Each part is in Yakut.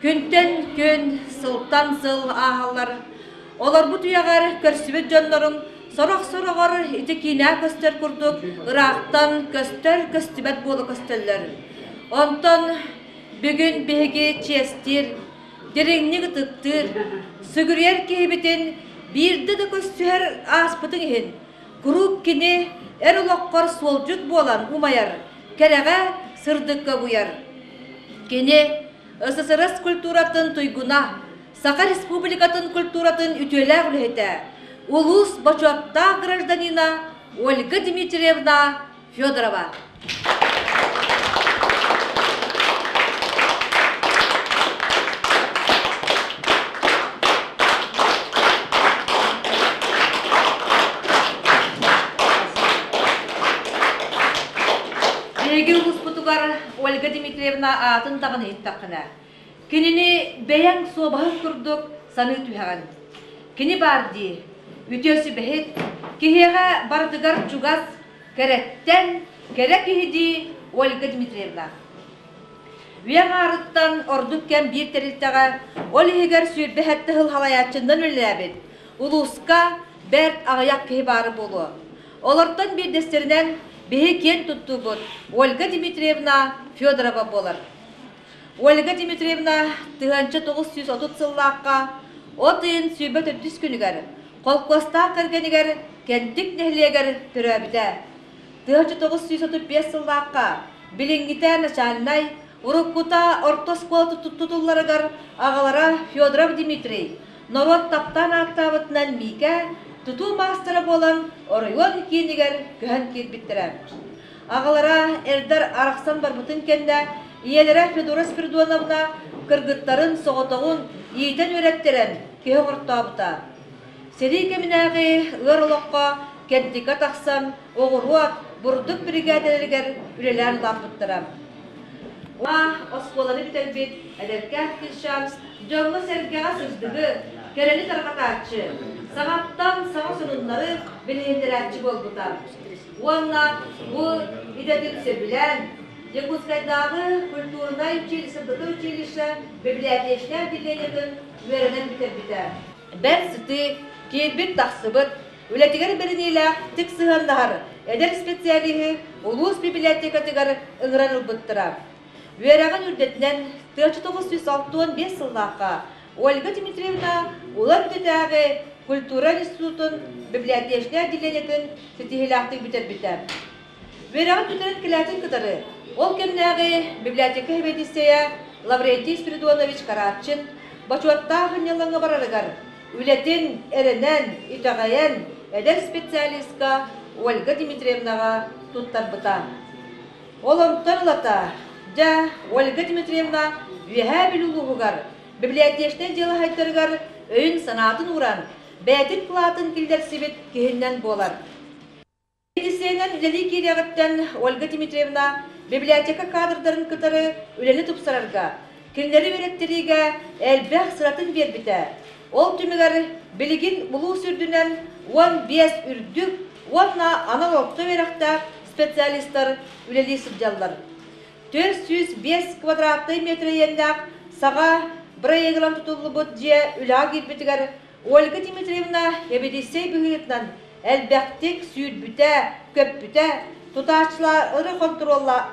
Күнтэн күн, сылтан сыл ааһаллар. Олорбут үйэҕэр көрсүбүт дьонноруҥ сорох-сороҕор ити киинэ көстөр курдук ыраахтан көстөр-көстүбэт буола көстөллөр. Онтон бүгүн биһиги чиэстиир, дириҥник ытыктыыр, сүгүрүйэр киһибитин биирдэ да көрсүһэр ааспытыҥ иһин, куруук кини эр олоххор суолдьут буолан умайар, кэрэҕэ, сырдыкка угуйар. Кини СССР культуратын туйгуна, Саха Республикатын культуратын үтүөлээх үлэһитэ, улуус бочуоттаах гражданина Ольга Дмитриевна Федорова. Биһиги улууспутугар Ольга Дмитриевна аатын даҕаны иһиттэххинэ, кинини бэйэҥ суобаһыҥ курдук саныы түһэҕин. Кини баар дии, үтүө сүбэһит, киһиэхэ барытыгар чугас, кэрэттэн кэрэ киһи дии Ольга Дмитриевна. Үйэ аҥаарыттан ордук кэм биир тэрилтэҕэ, ол иһигэр 27 сыл салайааччыннан үлэлээбит, улууска бэрт аҕыйах киһи баара буолуо. Олортон биирдэстэринэн биһи киэн туттуубут Ольга Дмитриевна Федорова буолар. Ольга Дмитриевна 1930 сыллаахха от ыйын 24 күнүгэр холкуостаах кэргэнигэр Кэнтик нэһилиэгэр төрөөбүтэ. 1935 сыллаахха билиҥҥитэ начальнай, уруккута орто оскуола тутулларыгар аҕалара Федоров Дмитрий норуот таптаан ааттаабытынан Миикэ тутуу маастара буолан оройуон киинигэр көһөн киирбиттэрэ. Аҕалара эрдэр арахсан барбытын кэннэ ийэлэрэ Федора Спиридоновна кыргыттарын соҕотоҕун иитэн үөрэттэрэн киһи оҥортообута. Сэрии кэминээҕи ыар олоххо Кэнтикэ тахсан оҕуруот, бурдук биригээдэлэригэр үлэлээн улааппыттара. Оскуоланы бүтэрбит эдэркээн кыысчаан дьоҥҥо-сэргэҕэ сырдыгы, кэрэни тарҕатааччы, саҥаттан саҥа сонуннары билиһиннэрээччи буолбута. Уонна бу идэтин сөбүлээн, Якутскайдааҕы культурнай училище училище библиотечнай отделениетын үөрэнэн бүтэрбитэ. Бэрт сытыы, киирбит-тахсыбыт, үлэтигэр бэриниилээх тик сыһыаннаһар эдэр специалиһы улуус библиотекатыгар ыҥыран ылбыттара. Үөрэҕин үрдэтинэн 1965 сыллаахха Ольга Дмитриевна Улан Удэтээҕи культура институтун библиотечнай отделениетын ситиһиилээхтик бүтэрбитэ. Үөрэҕин бүтэрэн кэлээтин кытары ол кэмнээҕи библиотека сэбиэдиссэйэ Лаврентий Спиридонович Карачин бочуоттаах ынньалаҥҥа барарыгар үлэтин эрэнэн, итэҕэйэн эдэр специалистка Ольга Дмитриевнаҕа туттарбыта. Ол онтон ылата, дьэ, Ольга Дмитриевна Үөһээ Бүлүү улууһугар библиотечнай дьыалаһайдарыгар өйүн-санаатын ууран, бэйэтин кылаатын киллэрсибит киһиннэн буолар. Медицинэнэн үлэлии киириэҕиттэн Ольга Дмитриевна библиотека кадрдарын кытары үлэни тупсарарга, кинилэри үөрэттэриигэ элбэх сыратын биэрбитэ. Ол түмүгэр билигин улуус үрдүнэн 15 үрдүк уонна анал орто үөрэхтээх специалистар үлэлии сылдьаллар. 405 квадратнай метр иэннээх саҕа бырайыагынан тутуллубут дьиэ үлэҕэ киирбитигэр Ольга Дмитриевна эбидиссэй быһыытынан элбэхтик сүүрбүтэ, көппүтэ, тутааччылары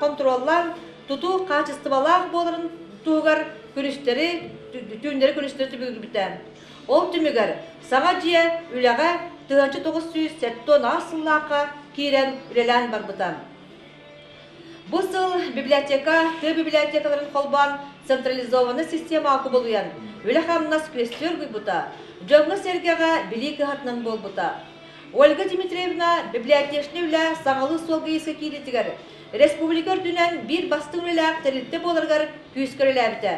хонтуруоллаан тутуу хаачыстыбалаах буоларын туһугар күнүстэри, түүннэри күнүстэри түбүгүрбүтэ. Ол түмүгэр саҥа дьиэ үлэҕэ 1978 сыллаахха киирэн үлэлээн барбыта. Бу сыл библиотека тыа библиотекаларын холбоон централизованнай системаҕа кубулуйан, үлэ-хамнас күөстүү оргуйбута, дьоҥҥо-сэргэҕэ билии кыһатынан буолбута. Ольга Дмитриевна библиотечнай үлэ саҥалыы суолга-иискэ киириитигэр республика үрдүнэн биир бастыҥ үлэлээх тэрилтэ буоларыгар күүскэ үлэлээбитэ.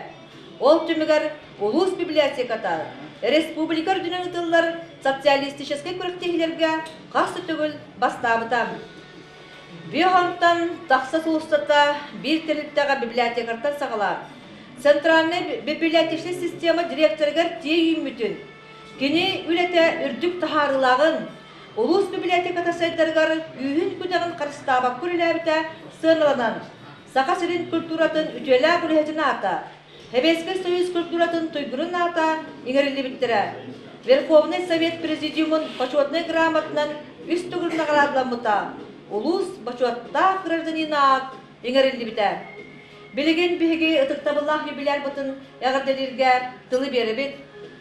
Ол түмүгэр улуус библиотеката республика үрдүнэн ыытыллар социалистическай күрэхтэһиилэргэ хас да төгүл бастаабыта. Бүөхонтон тахса сыл устата биир тэрилтэҕэ библиотекартан саҕалаан, Центральнай библиотечнай система директорыгар тиийэ үүммүтүн, кини үлэтэ үрдүк таһаарыылааҕын, улуус библиотеката сайдарыгар күүһүн-күдэҕин харыстаабакка үлэлээбитэ сыаналанан, Саха сирин культуратын үтүөлээх үлэһитин аата. Сэбиэскэй Союз культуратын туйгурун аата иҥэриллибиттэрэ. Верховнай Совет Президиумун Бочуотунай грамотанан үс төгүл наҕараадаламмыта, улуус бочуоттаах гражданина аат иҥэриллибитэ. Билигин биһиги ытыктабыллаах юбилярбытын эҕэрдэлииргэ тылы биэрэбит.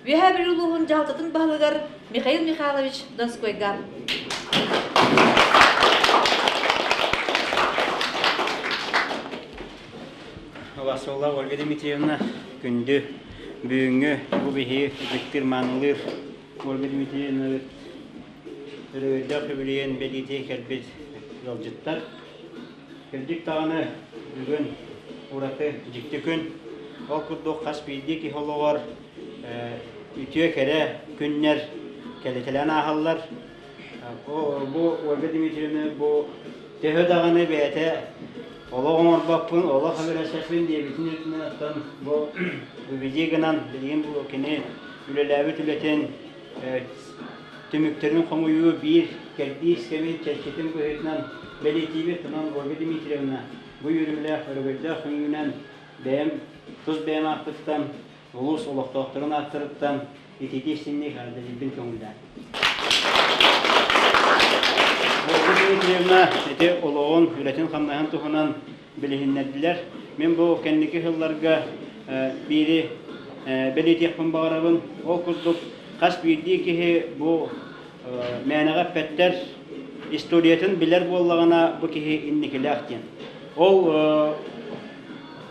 Үөһээ Бүлүү улууһун дьаһалтатын баһылыгар Михаил Михайлович Донскойга. Василла Ольга Дмитриевна күндү бүгүҥҥү бу биһиги ытыктыыр маанылыыр Ольга Дмитриевна өрөгөйдөөх үбүлүйэн бэлиэтии кэлбит ыалдьыттар. Кырдьык даҕаны бүгүн ураты дьикти күн. Ол курдук хас биирдии киһи олоҕор үтүө кэрэ күннэр кэлитэлээн ааһаллар. Бу Ольга Дмитриевна бу төһө даҕаны бэйэтэ олох оҥорбоппун, олох эбэрэсэппин диэбитин үрдүнэн оттон бу үбүдии гынан билигин бу кини үлэлээбит үлэтин түмүктэрин хомуйуу биир кэрдиис кэмин чэрчитин быһыытынан бэлиэтиибит. Онон Ольга Дмитриевна бу үөрүүлээх, өрөгөйдөөх күҥҥүнэн бэйэм тус бэйэм ааппыттан, улуус олохтоохторун ааттарыттан ититии истиҥник эҕэрдэлиирбин көҥүллээн. Ольга Дмитриевна ити олоҕун, үлэтин-хамнаһын туһунан билиһиннэрдилэр. Мин бу кэнники сылларга биири бэлиэтиэхпин баҕарабын. Ол курдук хас биирдии киһи бу мээнэҕэ эппэттэр, историятын билэр буоллаҕына бу киһи инникилээх диэн. Ол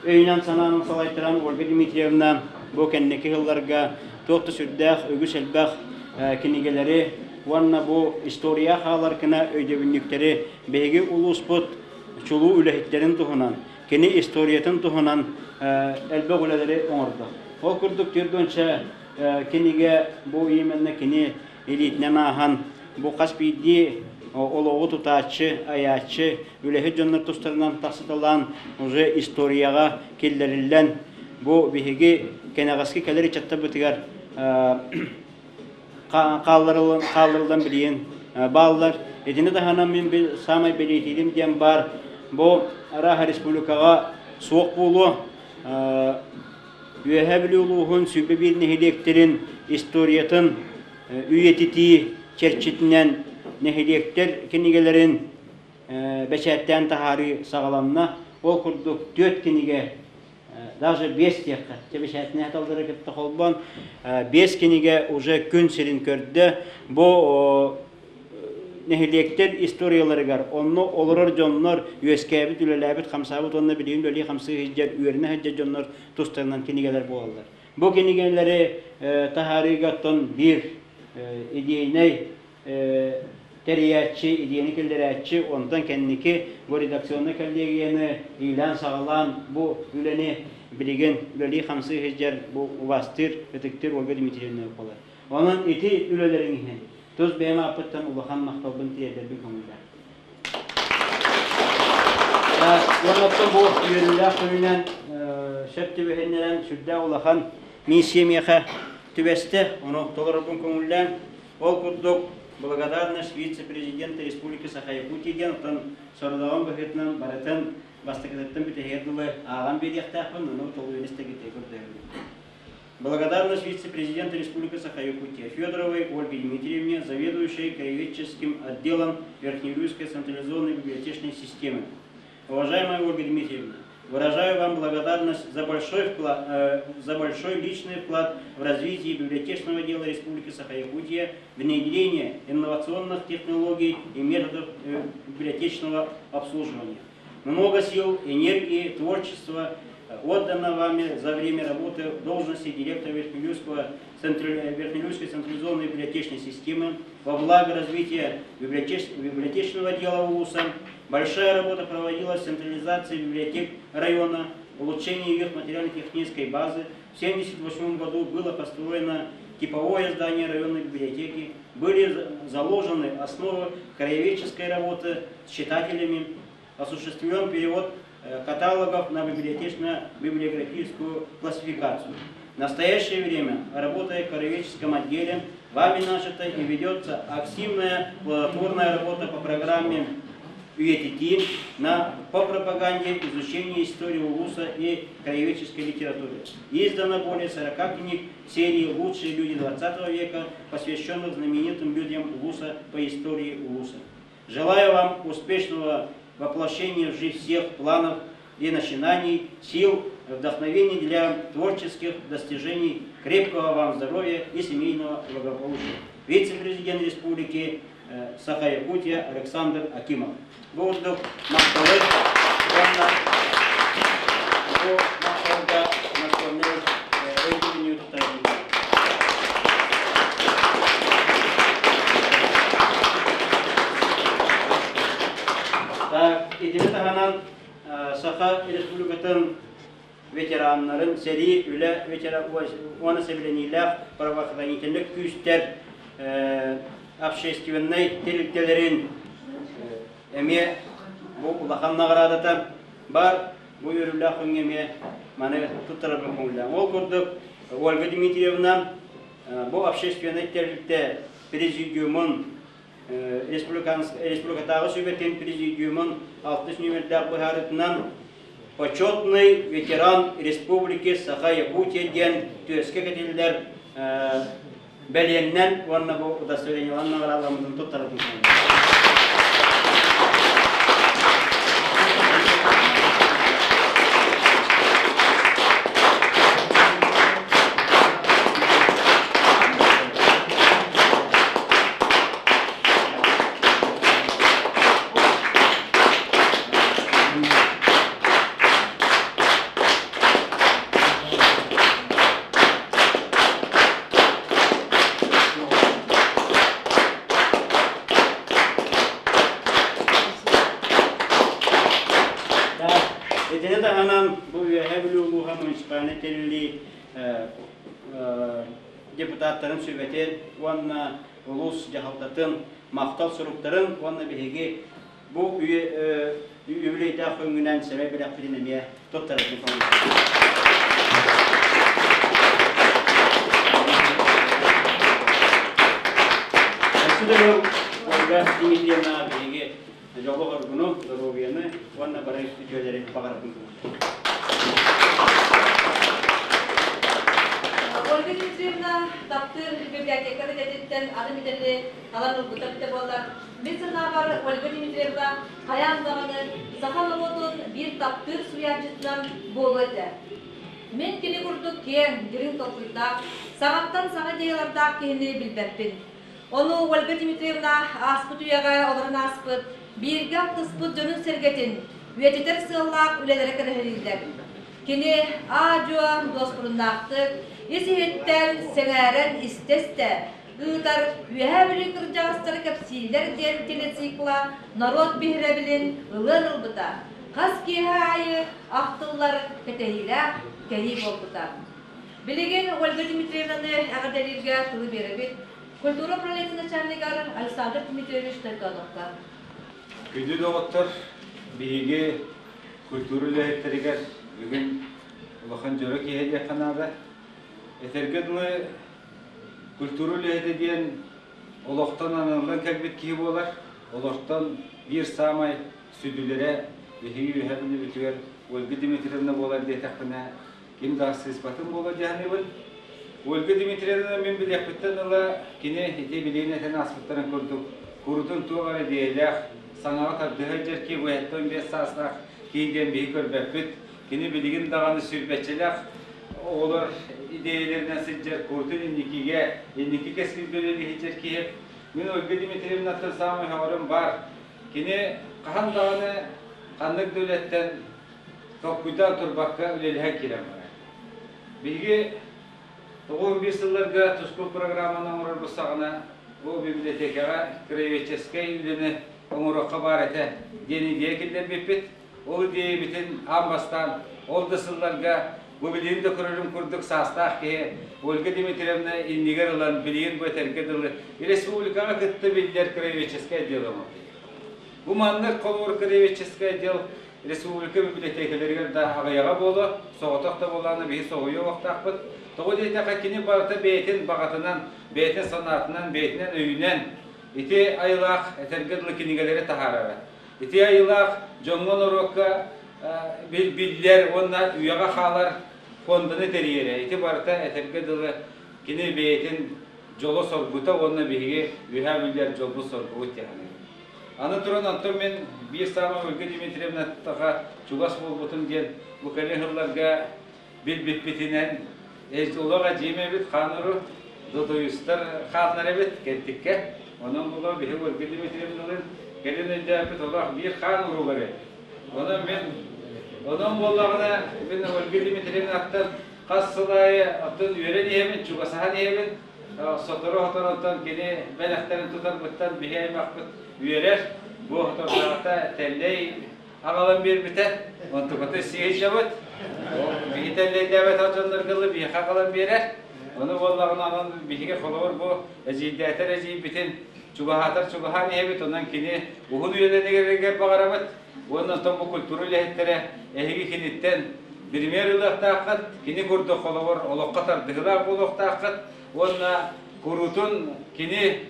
өйүнэн-санаанан салайтаран Ольга Дмитриевна бу кэнники сылларга туох да сүрдээх үгүс элбэх кинигэлэри уонна бу история хаалар гына өйдөбүнньүктэри биһиги улууспут чулуу үлэһиттэрин туһунан, кини историятын туһунан элбэх үлэлэри оҥордо. Ол курдук 40 кинигэ бу именно кини илиитинэн ааһан бу хас биирдии олоҕу тутааччы, айааччы, үлэһит дьоннор тустарынан тахсыталаан уже историяҕа киллэриллэн бу биһиги кэнэҕэски кэлэр ыччаттарбытыгар хаалларыллан билигин бааллар. Итини таһынан мин саамай бэлиэтиирим диэн баар бу арааһа республикаҕа суох буолуо. Үөһээ Бүлүү улууһун 21 нэһилиэктэрин историятын үйэтитии чэрчитинэн нэһилиэктэр кинигэлэрин бэчээттээн таһаарыы саҕаланна. Ол курдук түөрт кинигэ даже биэс диэххэ, бэчээтинэй таллары кытта холбоон биэс кинигэ уже күн сирин көрдө. Бу нэһилиэктэр историяларыгар онно олорор дьоннор үөскээбит, үлэлээбит, хамсаабыт уонна билигин үлэлии-хамсыы сылдьар, үөрэнэ сылдьар дьоннор тустарынан кинигэлэр буолаллар. Бу кинигэлэри таһаарыыга оттон биир идейнэй тэрийээччи, идеяны киллэрээччи, онтон кэнники бу редакционнай коллегияны иилээн-саҕалаан бу үлэни билигин үлэлии-хамсыы сылдьар бу убаастыыр, ытыктыыр Ольга Дмитриевна буолар. Онон ити үлэлэриҥ иһин тус бэйэм ааппыттан улахан махталбын тиэрдэрбин көҥүллээх. Уонна бу үөрүүлээх күнүнэн сөп түбэһиннэрэн сүрдээх улахан миссия миэхэ түбэстэ, ону толорорбун көҥүллээн. Ол курдук, благодарность вице-президента Республики Саха-Якутия диэн оттон сорудаҕын быһыытынан барытын бастакытыттан бүтэһигэр дылы ааҕан биэриэхтээхпин, ону толуйун истэргитигэр көрдөһөбүн. Благодарность вице-президента Республики Саха-Якутия Федоровой Ольге Дмитриевне, заведующей краеведческим отделом Верхневилюйской централизованной библиотечной системы. Уважаемая Ольга Дмитриевна, выражаю вам благодарность за большой личный вклад в развитие библиотечного дела Республики Саха-Якутия, внедрение инновационных технологий и методов библиотечного обслуживания. Много сил, энергии, творчества отдано вами за время работы в должности директора Верхневилюйской централизованной библиотечной системы во благо развития библиотечного дела улуса. Большая работа проводилась в централизации библиотек района, улучшении их материально-технической базы. В 1978 году было построено типовое здание районной библиотеки, были заложены основы краеведческой работы с читателями, осуществлен перевод каталогов на библиотечно-библиографическую классификацию. В настоящее время, работая в краеведческом отделе, вами начата и ведется активная плодотворная работа по программе үйэтитии на по пропаганде изучения истории улуса и краеведческой литературы. Издано более 40 книг серии «Лучшие люди 20 века», посвященных знаменитым людям улуса по истории улуса. Желаю вам успешного воплощения в жизнь всех планов и начинаний, сил, вдохновения для творческих достижений, крепкого вам здоровья и семейного благополучия. Вице-президент Республики Саха-Якутия Александр Акимов. Бу курдук махталы уонна бу махталга национальнай өйдөбүнньүгү туттарабын. Так, итини таһынан Саха Республикатын ветераннарын сэрии үлэ ветеран уонна сэбилэниилээх правоохранительнай күүстэр общественнай тэрилтэлэрин эмиэ бу улахан наҕараадата бар бу үөрүүлээх күҥҥэ эмиэ маны туттарарбын көҥүллээн. Ол курдук Ольга Дмитриевна бу общественнай тэрилтэ президиумун республикатааҕы сүбэтин президиумун алтыс нүөмэрдээх быһаарыытынан почетный ветеран Республики Саха-Якутия диэн түөскэ кэтиллэр бэлиэннэн уонна бу удостоверениелан наҕараадаламмытын туттарабын. Итини таһынан бу Үөһээ Бүлүү улууһа муниципальнай тэриллии депутаттарын сүбэтин уонна улуус дьаһалтатын махтал суруктарын уонна биһиги бу үбүлүөйдээх күҥҥүнэн сэмэй бэлэхпитин эмиэ туттарарбын Ольга Дмитриевна биһиги дьолу-оргуну, доруобуйаны уонна бары үтүөлэри баҕарабын. Ольга Дмитриевна таптыыр библиотека идэтиттэн атын идэни талан ылбыта эбитэ буоллар, мин санаабар Ольга Дмитриевна хайаан даҕаны саха норуотун биир таптыыр суруйааччытынан буолуо этэ. Мин кини курдук киэҥ, дириҥ толкуйдаах, саҥаттан саҥа идеялардаах киһини билбэппин. Ону Ольга Дмитриевна ааспыт үйэҕэ олорон ааспыт, бииргэ алтыспыт дьонун-сэргэтин үйэтитэр сыаллаах үлэлэрэ кэрэһилииллэр. Кини аа-дьуо дуоспуруннаахтык, ис-иһиттэн сэҥээрэн истэ-истэ ыытар Үөһээ Бүлүү кырдьаҕастара кэпсииллэр диэн телецикла норуот биһирэбилин ылыан ылбыта, хас киэһэ аайы ахтыллар кэтэһиилээх кэһии буолбута. Билигин Ольга Дмитриевнаны эҕэрдэлииргэ тылы биэрэбит культура управлениетын начальнигар Александр Дмитриевич Тойтоновка. Күндү доҕоттор, биһиги культура үлэһиттэригэр бүгүн улахан дьоро киһи диэххэ наада. Этэргэ дылы, культура үлэһитэ диэн олохтон аналлан кэлбит киһи буолар. Олортон биир саамай сүдүлэрэ биһиги үөһэ Бүлүүбүтүгэр Ольга Дмитриевна буолар диэтэхпинэ, ким да сыыспатын буолуо дьаһаныбын. Ольга Дмитриевна мин билиэхпиттэн ыла кини ити билиэн этэн ааспыттарын курдук курутун туох эрэ идиэйэлээх, саҥаҕа тардыһа илдьэр киһи быһаттан биэс саастаах киһи диэн биһи көрбөппүт. Кини билигин даҕаны сүүрбэччэлээх оҕолор идиэйэлэринэн сылдьар, курутун инникигэ, инники кэскилгэ үлэлии сылдьар киһи. Мин Ольга Дмитриевнаттан саамай сөҕөрүм баар. Кини хаһан даҕаны ханнык да үлэттэн толкуйдаан турбакка үлэлэһэн киирэн барар. Биһиги 91 сылларга тускул программаны оҥорорбут саҕана бу библиотекаҕа краеведческай үлэни оҥоруохха баар этэ диэн идея киллэрбиппит. Ол идиэйэбитин аан бастаан ол да сылларга бу билигин да көрөрүм курдук саастаах киһи Ольга Дмитриевна иннигэр ылан билигин бу этэргэ дылы республикаҕа кытта биллэр краеведческай отдел оҥорбут. Бу маннык холобур краеведческай отдел республика библиотекаларыгар да аҕыйаҕа буолуо, соҕотох да буоллаҕына биһи соһуйуо уохтаахпыт. Тоҕо диэтэххэ кини барыта бэйэтин баҕатынан, бэйэтин санаатынан, бэйэтинэн өйүнэн ити айылаах этэргэ дылы кинигэлэри таһаарара. Ити айылаах дьоҥҥо-норуокка биллэр уонна үйэҕэ хаалар фонданы тэрийэрэ. Ити барыта этэргэ дылы кини бэйэтин дьоло-соргута уонна биһиги үөһээ биллэр дьолбут-соргубут диэххэ. Аны туран онтон мин биир саамай Ольга Дмитриевнаттаха чугас буолбутум диэн бу кэлин сылларга билбиппитинэн олох эдьиим эбит хаануру додуйустар хааннар эбит кэнтиккэ. Онон була биһи Ольга Дмитриевналыын кэлин өйдөөппүт олох биир хаан уруулар эбит. Онон мин онон буоллаҕына мин Ольга Дмитриевнаттан хас сыл аайы оттон үөрэн иһэбин, чугасаһан иһэбин. Сотору-соторуттан кини бэлэхтэрин тутарбыттан биһи аймахпыт үөрэр. Бу соторутааҕыта тэллэй аҕалан биэрбитэ. Онтуката сиэйдьэбит. Биһи тэллэйдээбэтэх дьоннорго ылы биһиэхэ аҕалан биэрэр. Ону буоллаҕына онон биһиги холобур бу эдьиийдээтэр эдьиийбитин чугаһаатар чугаһаан иһэбит. Онон кини уһун үйэлэнигэр баҕарабыт. Уонна онтон бу культура үлэһиттэрэ эһиги киниттэн биримиэр ылыахтааххыт, кини курдук холобур олоххо тардыһыылаах буолуохтааххыт уонна куруутун кини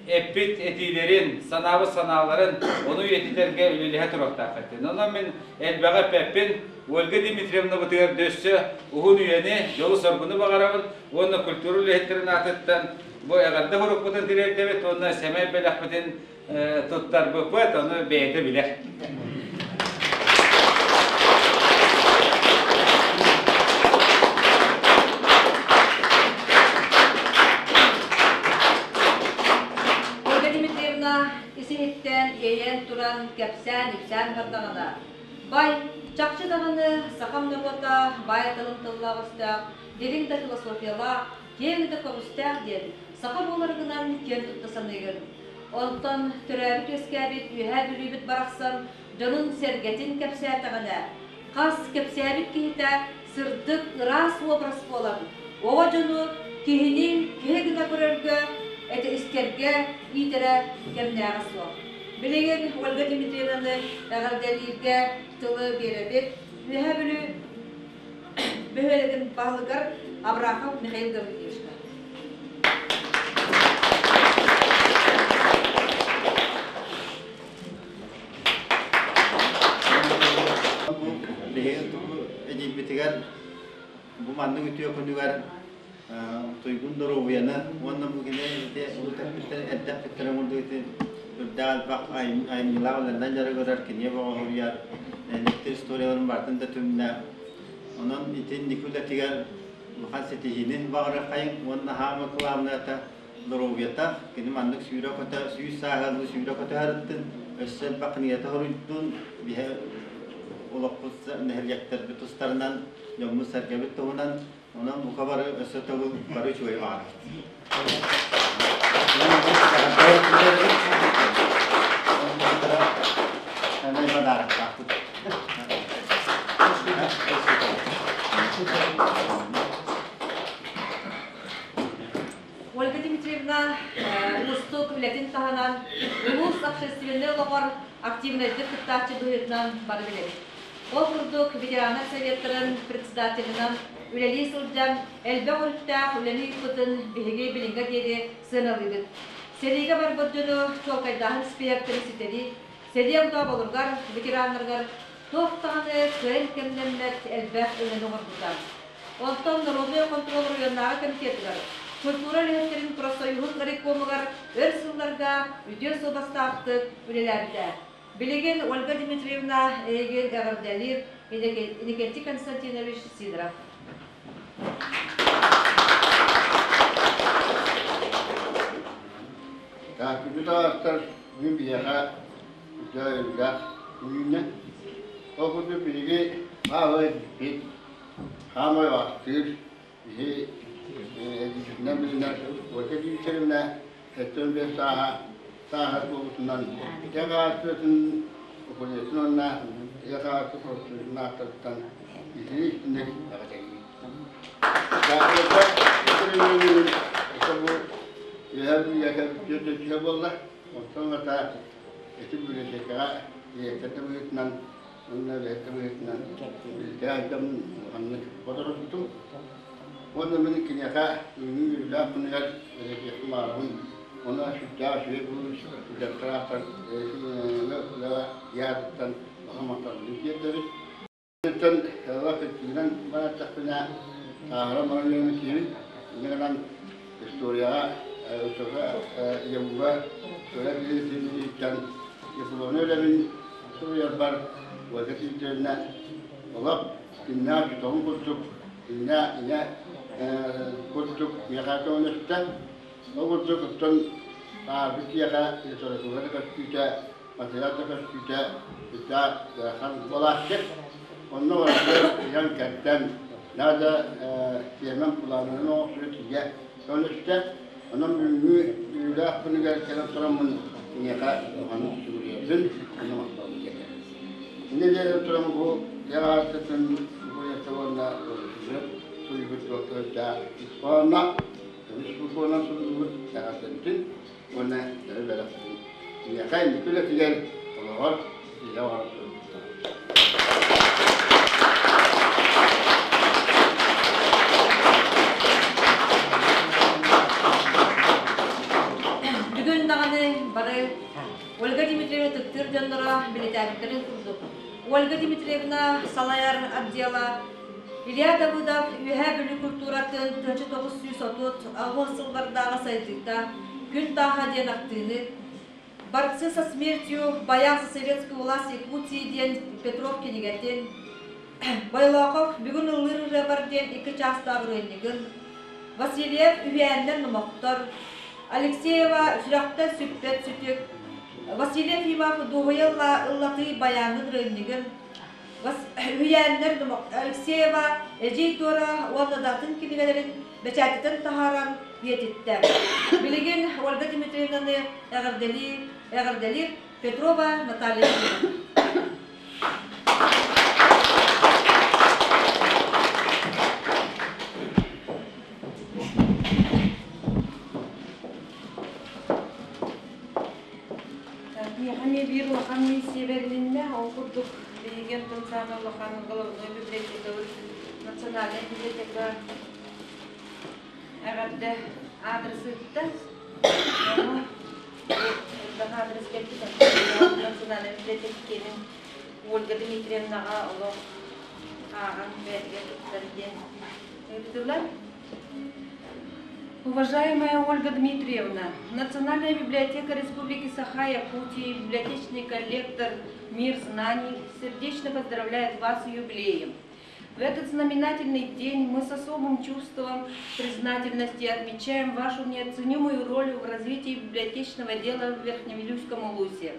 эппит этиилэрин, санаабыт санааларын ону үйэтитэргэ үлэлэһэ туруохтааххыт. Онон мин элбэҕи эппэппин, Ольга Дмитриевнабытыгар дөссө уһун үйэни, дьолу-соргуну баҕарабын уонна культура үлэһиттэрин аатыттан бу эҕэрдэ сурукпутун тириэрдэбит уонна сэмэй бэлэхпитин туттарбыппыт, ону бэйэтэ билэр. Ольга Дмитриевна ис-иһиттэн иэйэн туран кэпсээн-ипсээн бардаҕына, бай, чахчы даҕаны сахам норуота баай тылын тыллаах өстөөх, дириҥ да философиялаах, киэҥ да көҕүстээх диэн саха буоларгынан киэн тутта саныыгын. Онтон төрөөбүт-үөскээбит Үөһээ Бүлүүбүт барахсан дьонун-сэргэтин кэпсээтэҕинэ, хас кэпсээбит киһитэ сырдык, ыраас уобарас буолан, оҕо дьону киһини киһи гына көрөргө, истэргэ иитэрэ кэмнээҕэ суох. Билигин Ольга Дмитриевнаны эҕэрдэлииргэ тылы биэрэбит. Үөһээ Бүлүү бөһүөлэгин баһылыгар Абрахов Михаил Гаврильевичка. Биһиги эдьиийбитигэр бу маннык үтүө күнүгэр туйгун доруобуйаны уонна бу кини ити улуу эрдэхпиттэрэ курдук ити үрдээх элбэх айымньылаах үлэнэн дьарыгырар кинигэ бөҕө электр историяларын барытын да түмнэ. Онон итинник үлэтигэр улахан ситиһиини баҕарыаххайыҥ уонна хаама кылаабыната доруобуйата кини маннык сүүрэ-көтө сүүс сааһыгар сүүрэ-көтө сырыттын өссө элбэх кинигэтэ хоруйдун биһэ олохпут нэһилиэктэрбит тустарынан дьоммут-сэргэбит туһунан онон бука бары өссө төгүл бары үчүгэй баҕарабыт. Ольга Дмитриевна уустук үлэтин таһынан улуус общественнай олоҕор активнайдык кыттааччы быһыытынан бары билэбит. Ол курдук ветераннар советтарын председателинэн үлэлии сылдьан элбэх өрүттээх үлэни ыыппытын биһиги билиҥҥэ диэри сыаналыыбыт. Сэриигэ барбыт дьону чуолкайдааһын испиэһэктэрин ситэрии, сэрии огдооболоругар, ветераннарыгар туох даҕаны кыайан кэмнэммэт элбэх өҥөнү оҥорбута. Онтон норуодунай хонтуруол оройуоннааҕы комитетыгар, культура үлэһиттэрин профсоюһун райкомугар өр сылларга үтүө суобастаахтык үлэлээбитэ. Билигин Ольга Дмитриевна эйигин эҕэрдэлиир Иннокентий Константинович Сидоров. Күндү таастар мин биһиэхэ дьэ үүннэ. Ол курдук биһиги аалай бит хаамай астыыр биһи эдьиийбитинэн билинэр Ольга Дмитриевна 75 сааһа сааһа буолбутунан ити аҕааччытын Укулетин уонна ийэ хааччы профсоюзун ааттарыттан итини истинник эҕэрдэлиибит. Бу үөһээ Бүлүүгэ түөрт буолла. Онтон ылата ити библиотекаҕа директор быһыытынан уонна үлэһит быһыытынан билгэ айдам улаханнык бодоруспутум. Уонна мин киниэхэ үүнүү үөрүүлээх күнүгэр үлэлиэхпин баҕарабын. Онно сүрдээх үчүгэй булуу дьарыктаахтар үлэҕэ яатыттан улахан махталбытын тиэрдэбит. Оттон ыла кырдьыгынан бараттахпына, сааһыран баран үөрэммит киһибин. Инньэ гынан историяҕа, ЯГУга история билиититтэн дипломнай үлэбин суруйарбар Ольга Дмитриевна олох күннээх дьутоҕун курдук, күннээх ийэ курдук миэхэ көмөлөстө. Ол курдук оттон сааһырбыт киһиэхэ литература да көстүүтэ, материал да көстүүтэ сүрдээх ыарахан буолааччы. Онно барытыгар ыйан-кэрдэн, наада тиэмэм былааннарын оҥорсуйа тиийэ көмөлөстө. Онон бүгүҥҥү үөрүүлээх күнүгэр кэлэн тураммын киниэхэ улаханнык сүгүрүйэбин, онно махталбын тиэрдэбин. Инньэ диэн туран бу дьиэ хаһаайыстыбатын бу уонна суруйбут суолталардаах ис хоһоонноох көмүс букванан суруллубут эҕэрдэбитин уонна дьоро бэлэхпитин киниэхэ инники үлэтигэр олоҕор ситиһэ оҥорор суруйбуттар. Бүгүн даҕаны бары Ольга Дмитриевна ытыктыыр дьонноро билитээбиттэрин курдук Ольга Дмитриевна салайар отдела Илья Давыдов Үөһээ Бүлүү культуратын 1938 сыллардааҕы сайдыыта Күн тааһа диэн ахтыыны «Борцы со смертью. Боян за советскую власть Якутии» диэн Петров кинигэтин, Бойлоохов «Бүгүн ыллыыр ырыабар» диэн икки чаастаах ырыанньыгын, Васильев «Үһээннэр номохтор», Алексеева «Сүрэхтэн сүппэт сүтүк», Василий Ефимов «Дуоһуйа ыллатыы байаанын ырыанньыгын, Үһүйээннэр Алексеева Эдьиий Туора уонна да атын кинигэлэрин бэчээтитэн таһааран үйэтиттэ. Билигин Ольга Дмитриевнаны эҕэрдэлии эҕэрдэлиир Петрова Наталья Ивановна. Миэхэ эмиэ биир улахан миссия бэрилиннэ. Ол курдук биһиги онтон саамай улахан головной библиотекабыт национальнай библиотека эҕэрдэ аадырыс ыытта. Ону элбэх аадырыс кэлбит. Национальнай библиотека киэнин Ольга Дмитриевнаҕа олох ааҕан бэйэтигэр туттар диэн ыыттылар. Уважаемая Ольга Дмитриевна, Национальная библиотека Республики Саха-Якутии, библиотечный коллектор «Мир знаний» сердечно поздравляет вас с юбилеем. В этот знаменательный день мы с особым чувством признательности отмечаем вашу неоценимую роль в развитии библиотечного дела в Верхневилюйском улусе.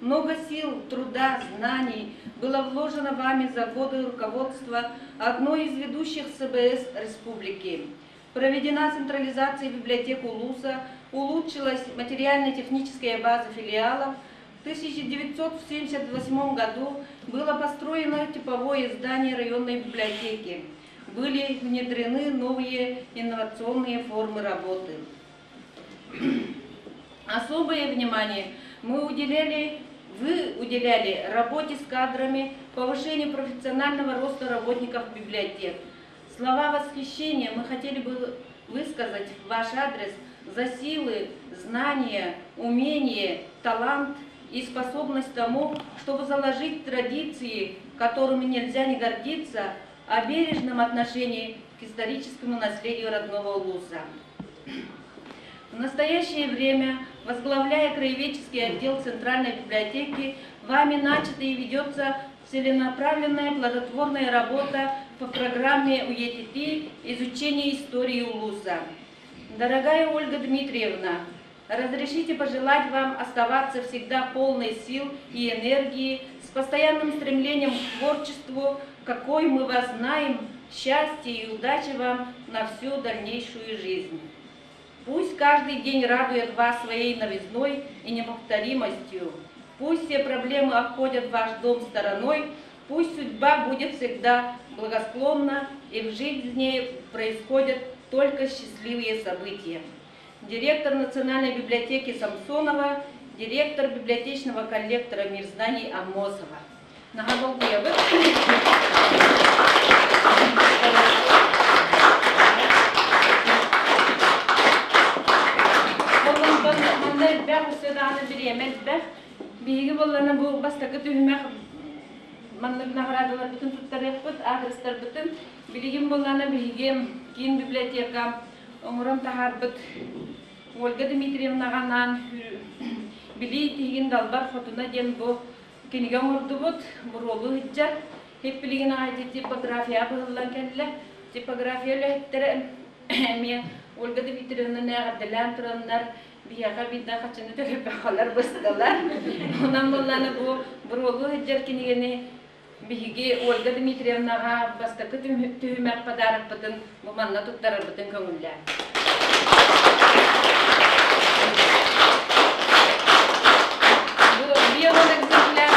Много сил, труда, знаний было вложено вами за годы руководства одной из ведущих СБС республики. Проведена централизация библиотек Улуса, улучшилась материально-техническая база филиалов. В 1978 году было построено типовое здание районной библиотеки. Были внедрены новые инновационные формы работы. Особое внимание мы уделяли, вы уделяли работе с кадрами, повышению профессионального роста работников библиотек. Слова восхищения мы хотели бы высказать в ваш адрес за силы, знания, умение, талант и способность тому, чтобы заложить традиции, которыми нельзя не гордиться, о бережном отношении к историческому наследию родного улуса. В настоящее время, возглавляя краеведческий отдел Центральной библиотеки, вами начата и ведется целенаправленная плодотворная работа по программе УЕТП «Изучение истории Улуса». Дорогая Ольга Дмитриевна, разрешите пожелать вам оставаться всегда полной сил и энергии, с постоянным стремлением к творчеству, какой мы вас знаем, счастья и удачи вам на всю дальнейшую жизнь. Пусть каждый день радует вас своей новизной и неповторимостью. Пусть все проблемы обходят ваш дом стороной, пусть судьба будет всегда благосклонна и в жизни происходят только счастливые события. Директор Национальной библиотеки Самсонова, директор библиотечного коллектора «Мир знаний» Амосова. Наһаа долгуйабыт. Өссө даҕаны бириэмэ элбэх. Биһиги буоллана бу бастакы түһүмэх маннык наҕараадаларбытын туттарыахпыт, аадырыстарбытын. Билигин буоллана биһиги киин библиотека оҥорон таһаарбыт Ольга Дмитриевнаҕа анаан Билии тиһигин далбар хотуна диэн бу кинигэ оҥордубут, буруолу сылдьар. Хип билигин аҕай типография быһыллан кэллэ. Типография үлэһиттэрэ эмиэ Ольга Дмитриевна эҕэрдэлээн тураннар биһиэхэ биирдэ хаччыны төлөппөххөлөр быстылар. Онон буоллааны бу буруолу сылдьар кинигэни биһиги Ольга Дмитриевнаҕа бастакы түһүмэх подарокпытын бу манна туттарарбытын көҥүллээн. Бу био экземпляр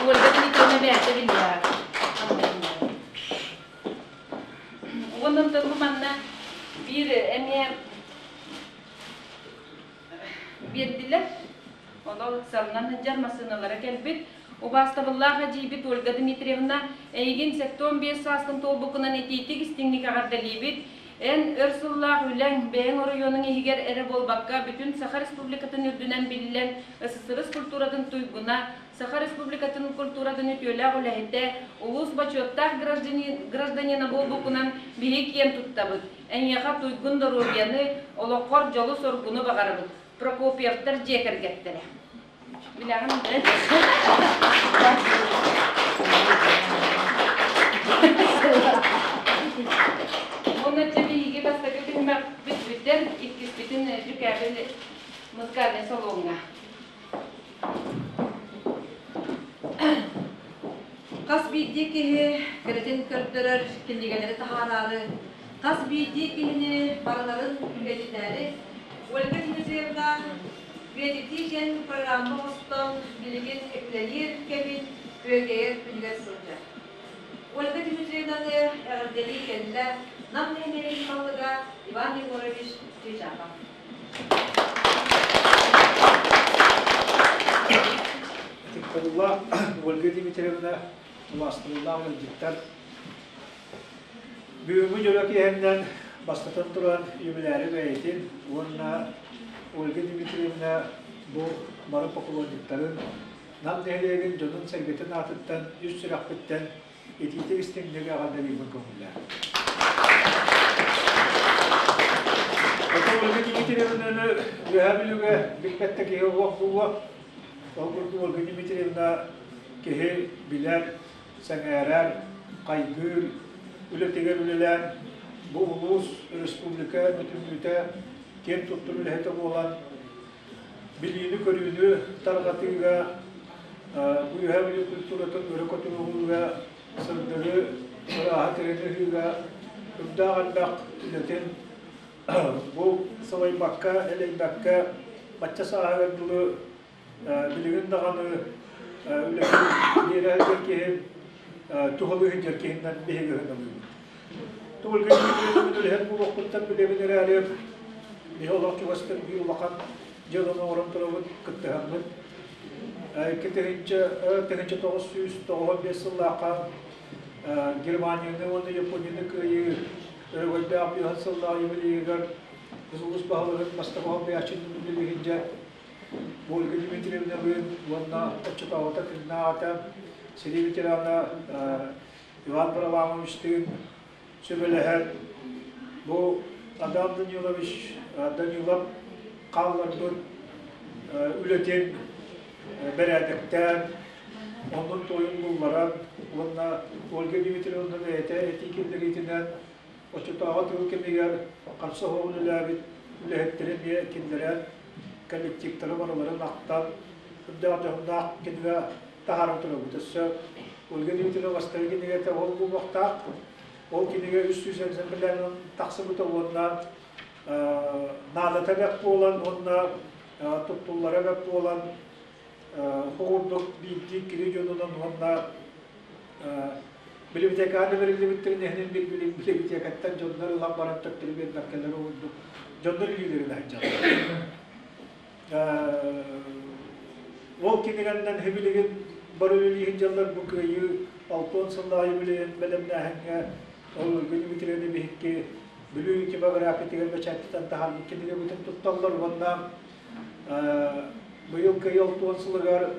Ольга Дмитриевна бэйэтэ биллэр. Уонна бу манна биир эмиэ биэрдилэр. Онон ыксалынан сылдьар массыыналара кэлбит. Убаастабыллаах эдьиийбит Ольга Дмитриевна, эйигин 75 сааскын туолбуккунан итиитик истиҥник эҕэрдэлиибит. Эн өр сыллаах үлэҥ, бэйэҥ оройуонуҥ иһигэр эрэ буолбакка, бүтүн Саха Республикатын үрдүнэн биллэн, СССР культуратын туйгуна, Саха Республикатын культуратын үтүөлээх үлэһитэ, улуус бочуоттаах гражданина буолбуккунан биһиги киэн туттабыт. Эйиэхэ туйгун доруобуйаны, олоххор дьолу-соргуну баҕарабыт. Прокопьевтар дьиэ кэргэттэрэ. Билэҕин Уонна дьэ биһиги бастакы түһүмэхпит бүтэн, иккиспитин дьүкээбил музыкальнай салоҥҥа. Хас биирдии киһи кэрэтин көрдөрөр кинигэлэри таһаараары, хас биирдии киһини барыларын үйэтитээри Ольга Дмитриевна үйэтитии диэн программа оҥостон билигин үлэлиир кэмин күөгэйэр күнүгэр сылдьар. Ольга Дмитриевнаны эҕэрдэлии кэллэ Нам нэһилиэгин баһылыга Иван Егорович Чичахов. Ытыктабыллаах Ольга Дмитриевна, убаастабыллаах ыалдьыттар! Бүгүҥҥү дьоро киэһэннэн бастатан туран юбиляры бэйэтин уонна Ольга Дмитриевна бу бары поклонниктарын, Нам нэһилиэгин дьонун-сэргэтин аатыттан үс сүрэхпиттэн итиитик истиҥник эҕэрдэлиирбин көҥүллээх. Оттон Ольга Дмитриевнаны Үөһээ Бүлүүгэ билбэт да киһи уох буолуо. Ол курдук Ольга Дмитриевна киһи билэр, сэҥээрэр, хайгыыр, үлэтигэр үлэлээн бу улуус, республика бүтүннүүтэ киэн туттар үлэһитэ буолан билиини-көрүүнү тарҕатыыга, бу Үөһээ Бүлүү культуратын өрө көтөҕүүгэ, сырдыгы, ырааһы тирэни ыһыыга үрдээх элбэх үлэтин бу сылайбакка, элэйбэккэ бачча сааһыгар дылы билигин даҕаны үлэтин биэрэ сылдьар киһи, туһалыы сылдьар киһинэн биһиги ыһыналыыбыт. Ольга Дмитриевна үлэһит буолуохпуттан билэбин эрээри, биһи олох чугастан биир улахан дьыаланы оҥорон турабыт, кыттыһаммыт. 1995 сыллаахха Германияны уонна Японияны кыайыы өрөгөйдөөх биэһэн сыллаах юбилейыгар улуус баһылыгын бастакы солбуйааччытын үлэлиһинчэ Ольга Дмитриевналыын уонна оччотооҕута тыыннаах сэрии ветерана Иван Параламовичтыын сүбэлэһэн бу Адам Данилович Данилов хаалларбыт үлэтин бэрээдэктээн, оннун туойун булларан уонна Ольга Дмитриевна бэйэтэ этии киллэриитинэн оччотооҕу тыыл кэмигэр харса суох үлэлээбит үлэһиттэри эмиэ киллэрэн, коллективтары барыларын ахтан, үрдээх дьоһуннаах кинигэ таһааран турабыт. Өссө Ольга Дмитриевна бастакы кинигэтэ ол буолуохтаах. Ол кинигэ 300 экземплярынан тахсыбыта уонна наадата бэрт буолан уонна туттуллара бэрт буолан хоҕурдук биирдии кири дьонунан уонна билибитиэкэҕэ бэриллибиттэрин иһинин билибитиэкэттэн дьоннор ылан баран төттөрү биэрбэккэлэр уурдук дьоннор илиилэрин сылдьаллар. Ол кинигэннэн билигин бары үлэлии сылдьаллар бу кыайыы 60 сыллаах юбилейын бэлэмнээһиҥҥэ ол Ольга Дмитриевна биһикки Бүлүү типографиятыгар бэчээттэтэн таһаарбыт кинигэбитин тутталлар уонна Быйыл кыйыл туон сылыгар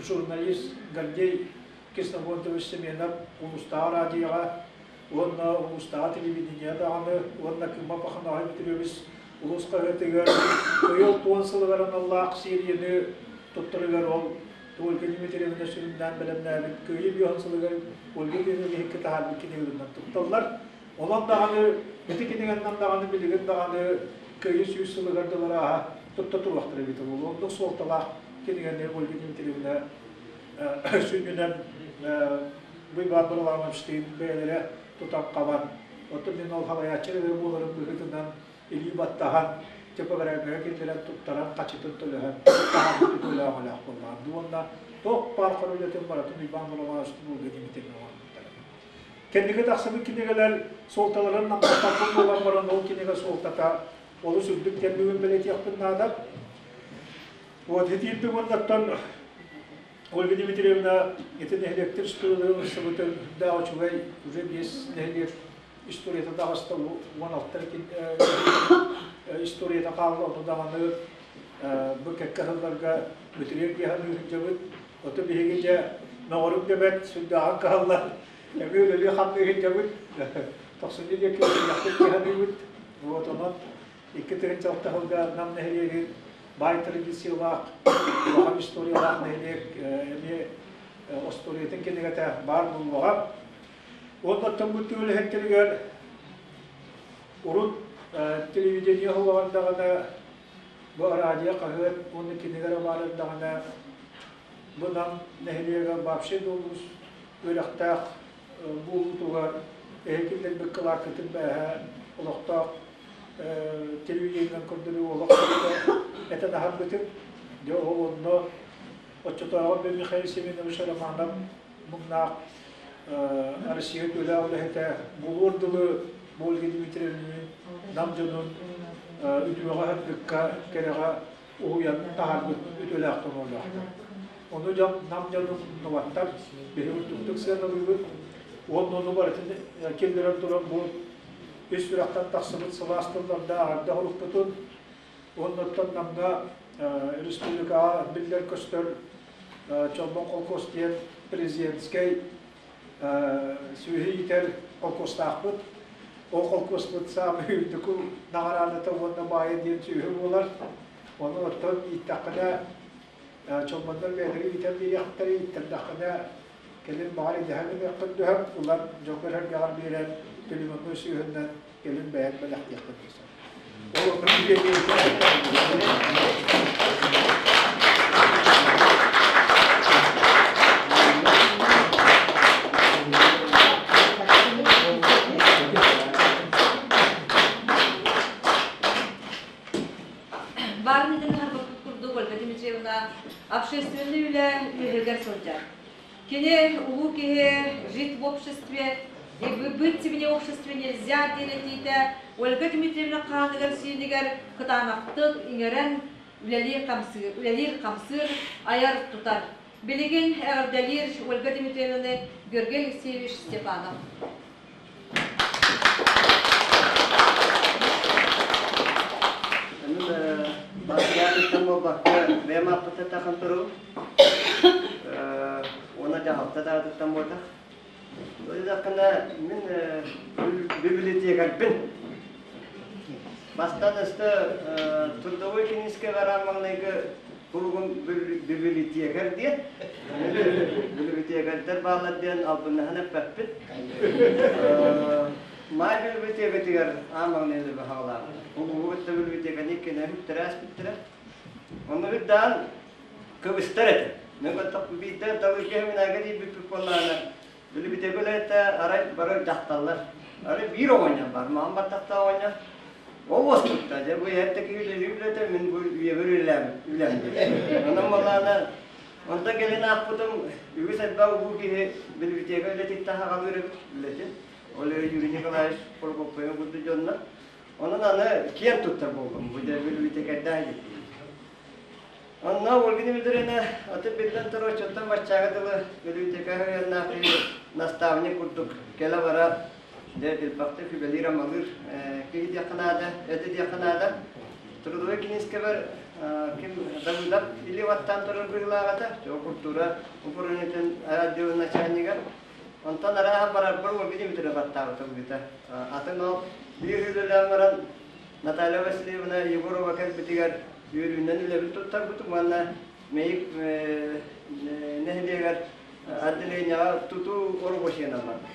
журналист Гордей Кисловодович Семенов улуустааҕы радиоҕа уонна улуустааҕы телевидение даҕаны уонна Кыма Паханаһай Петрович улуус хаһыатыгар кыйыл туон сылыгар аналлаах серияны туттарыгар ол Ольга Дмитриевна сүрүннээн бэлэмнээбит Кыайыы биоһун сылыгар Ольга Дмитриевна иһикки таһаарбыт кинигэлэринэн тутталлар. Онон даҕаны ити кинигэннэн даҕаны билигин даҕаны Кыайыы сүүс сылыгар дыларааһа тутта туруохтара эбитэ буолуо. Оннук суолталаах кинигэни Ольга Дмитриевна сүнньүнэн Быйбаан Бараламовичтыын бэйэлэрэ тутан-хабан, оттон мин ол халайааччы эрэ буоларым быһыытынан илии баттаһан, типографияҕа киллэрэн туттаран, хачытын төлөһөн, таһаарбыт үтүөлээх буоллаҕа. Уонна туох баар хор үлэтин барытын Уйбаан Бараламовичтыын Ольга Дмитриевна оҥорбуттара. Кэнники тахсыбыт кинигэлэр суолталарын намтаппаппын буолан баран, ол кинигэ суолтата олус үрдүк диэн бүгүн бэлиэтиэхпин наада. Вот итиирдик уоннаттан Ольга Дмитриевна ити нэһилиэктэр историяларын ылсыбытын үрдээх үчүгэй уже биэс нэһилиэк историята таҕыста 16 историята хаалла ону даҕаны бу кэккэ сылларга бүтүрүөр диэхэ сылдьабыт. Ото биһиги дьэ мөҕөрүк дэбэт сүрдээҕин кыһаллар эмиэ үлэлии хамныы сылдьабыт. Тохсунньу диэки үлэлиэхпит кыһаныыбыт. Вот онон 2006 сылга Нам нэһилиэгин баай традициялаах, улахан историялаах нэһилиэк эмиэ остуоруйатын кинигэтэ баар буолуоҕа. Уонна оттон бу үлэһиттэригэр урут телевидение оһуоҕар даҕаны бу радио хаһыат уонна кинигэ эрэ баар эрдэҕинэ бу Нам нэһилиэгэ вообще да улуус үөрэхтээх буолуутугар эһи киллэрбит кылааккытын бээһэ олохтоох телевидениенэн көрдөрүү олох этэн аһарбытым. Дьэ ол онно оччотооҕу Михаил Семенович Романов муҥнаах Россия үтүөлээх үлэһитэ буолуор дылы Ольга Дмитриевнаны Нам дьонун үтүөҕэ сырдыкка кэрэҕэ уһуйан таһаарбыт үтүөлээх тоҥолоохтор. Ону дьон Нам дьонун умнубаттар, биһиги үрдүктүк сыаналыыбыт. Уонна ону барытын киллэрэн туран бу үс сүрэхтэн тахсыбыт сылаас тыллардаах эрдэ оһолукпутун уонна оттон Намҥа республикаҕа биллэр-көстөр Чолбон холкуос диэн президентскэй сүөһү иитэр холкуостаахпыт. Ол холкуоспут саамай үрдүкү наҕараадата уонна баайа диэн сүөһү буолар. Ону оттон ииттэххинэ чолбоннор бэйэлэрэ иитэн биэриэхтэрэ, ииттэрдэххинэ кэлин баҕар идэһэ гыныаххын дөһөп, ылан дьоҥҥор-сэргэҕэр биэрэн племенной сүөһүнэн кэлин бэйэҥ бэлэхтиэххин сөп. Ол онно Баарын этэн аһарбаппыт курдук Ольга Дмитриевна общественный үлэ үөһүгэр сылдьар. Кини улуу киһи жить в обществе и быть вне обществе нельзя диэн этиитэ Ольга Дмитриевна хааныгар-сиинигэр кытаанахтык иҥэрэн үлэлиир-хамсыыр, үлэлиир-хамсыыр, айар-тутар. Билигин эҕэрдэлиир Ольга Дмитриевнаны Георгий Алексеевич Степанов. Бастаан буолбакка, бэйэм ааппыттан тахан туру. Уонна дьаһалта даатыттан буолтах. Ыллаххына мин библиотекарьбын. Бастаан өстө трудовой киниискэ баран маҥнайгы куругум библиотекарь диэн. Библиотекарьдар бааллар диэн албыннаһан эппэппит. Маай библиотекатыгар аан маҥнайгы баһаҕалаабыт. Улууһу кытта библиотеканы иккинэ үттэрэ ааспыттара. Онно үрдээн кыбыстар этим. Мен биирдэ Далыйга Минаага тиийбиппит буоллаҕына, билибитэ үлэһитэ арай бары дьахталлар. Арай биир оҕонньор бар, маҕан баттахтаах оҕонньор. Ол уоскутта, дьэ бу эһэттэ киһи үлэлиир үлэтэ, мин бу үйэбэр үлэлээбит үлэм диэн. Онон буоллаҕына, онтон кэлин аахпытым, үгүс элбэх улуу киһи библиотека үлэтиттэн хаҕалыыр эбит үлэтин. Ол Юрий Николаевич Прокопьев курдук дьоннор. Онон аны киэн туттар буоллум, бу дьэ библиотекардаах дьиттим. Онно Ольга Дмитриевна аты биллэн турар оччоттон баччааҕа дылы библиотека сыһыаннаах наставник курдук кэлэ-бара дьэ элбэхтик сүбэлиир-амалыыр киһи диэххэ наада, этэ диэххэ наада. Трудовой киниискэбэр ким Давыдов или баттаан турар быһыылаах этэ, культура управлениетын отделын начальнига. Онтон арааһа барарбар Ольга Дмитриевна баттаабыта быһыыта. Атын ол биир үлэлээн баран Наталья Васильевна Егорова кэлбитигэр үөрүүнэн үлэбин туттарбытым уонна Мэйик нэһилиэгэр отделениеҕа тутуу оробуочайынан барбыт.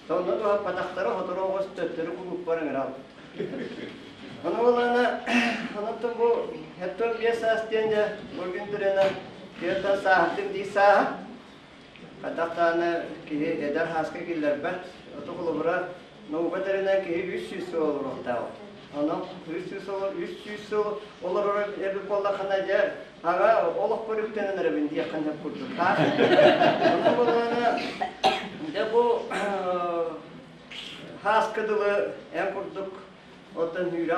Сонно туһаппатахтара сотору оҕус төттөрү кулууппар ыҥырал. Ону буоллаҕына, онон бу 75 саас диэн дьэ Ольга Дмитриевна киһиттэн сааһырдым дии сааһа. Хайдах даҕаны киһи эдэр сааска киллэрбэт. Ото холобура наука тэринэн киһи 300 сыл олоруохтаах. Онон 300 сыл 300 сыл олорор эбит буоллаххына дьэ аҕа олохпор үктэнэн эрэбин диэххин сөп курдук. Ону буоллаҕына дьэ бу хааска дылы эн курдук оттон үүрэ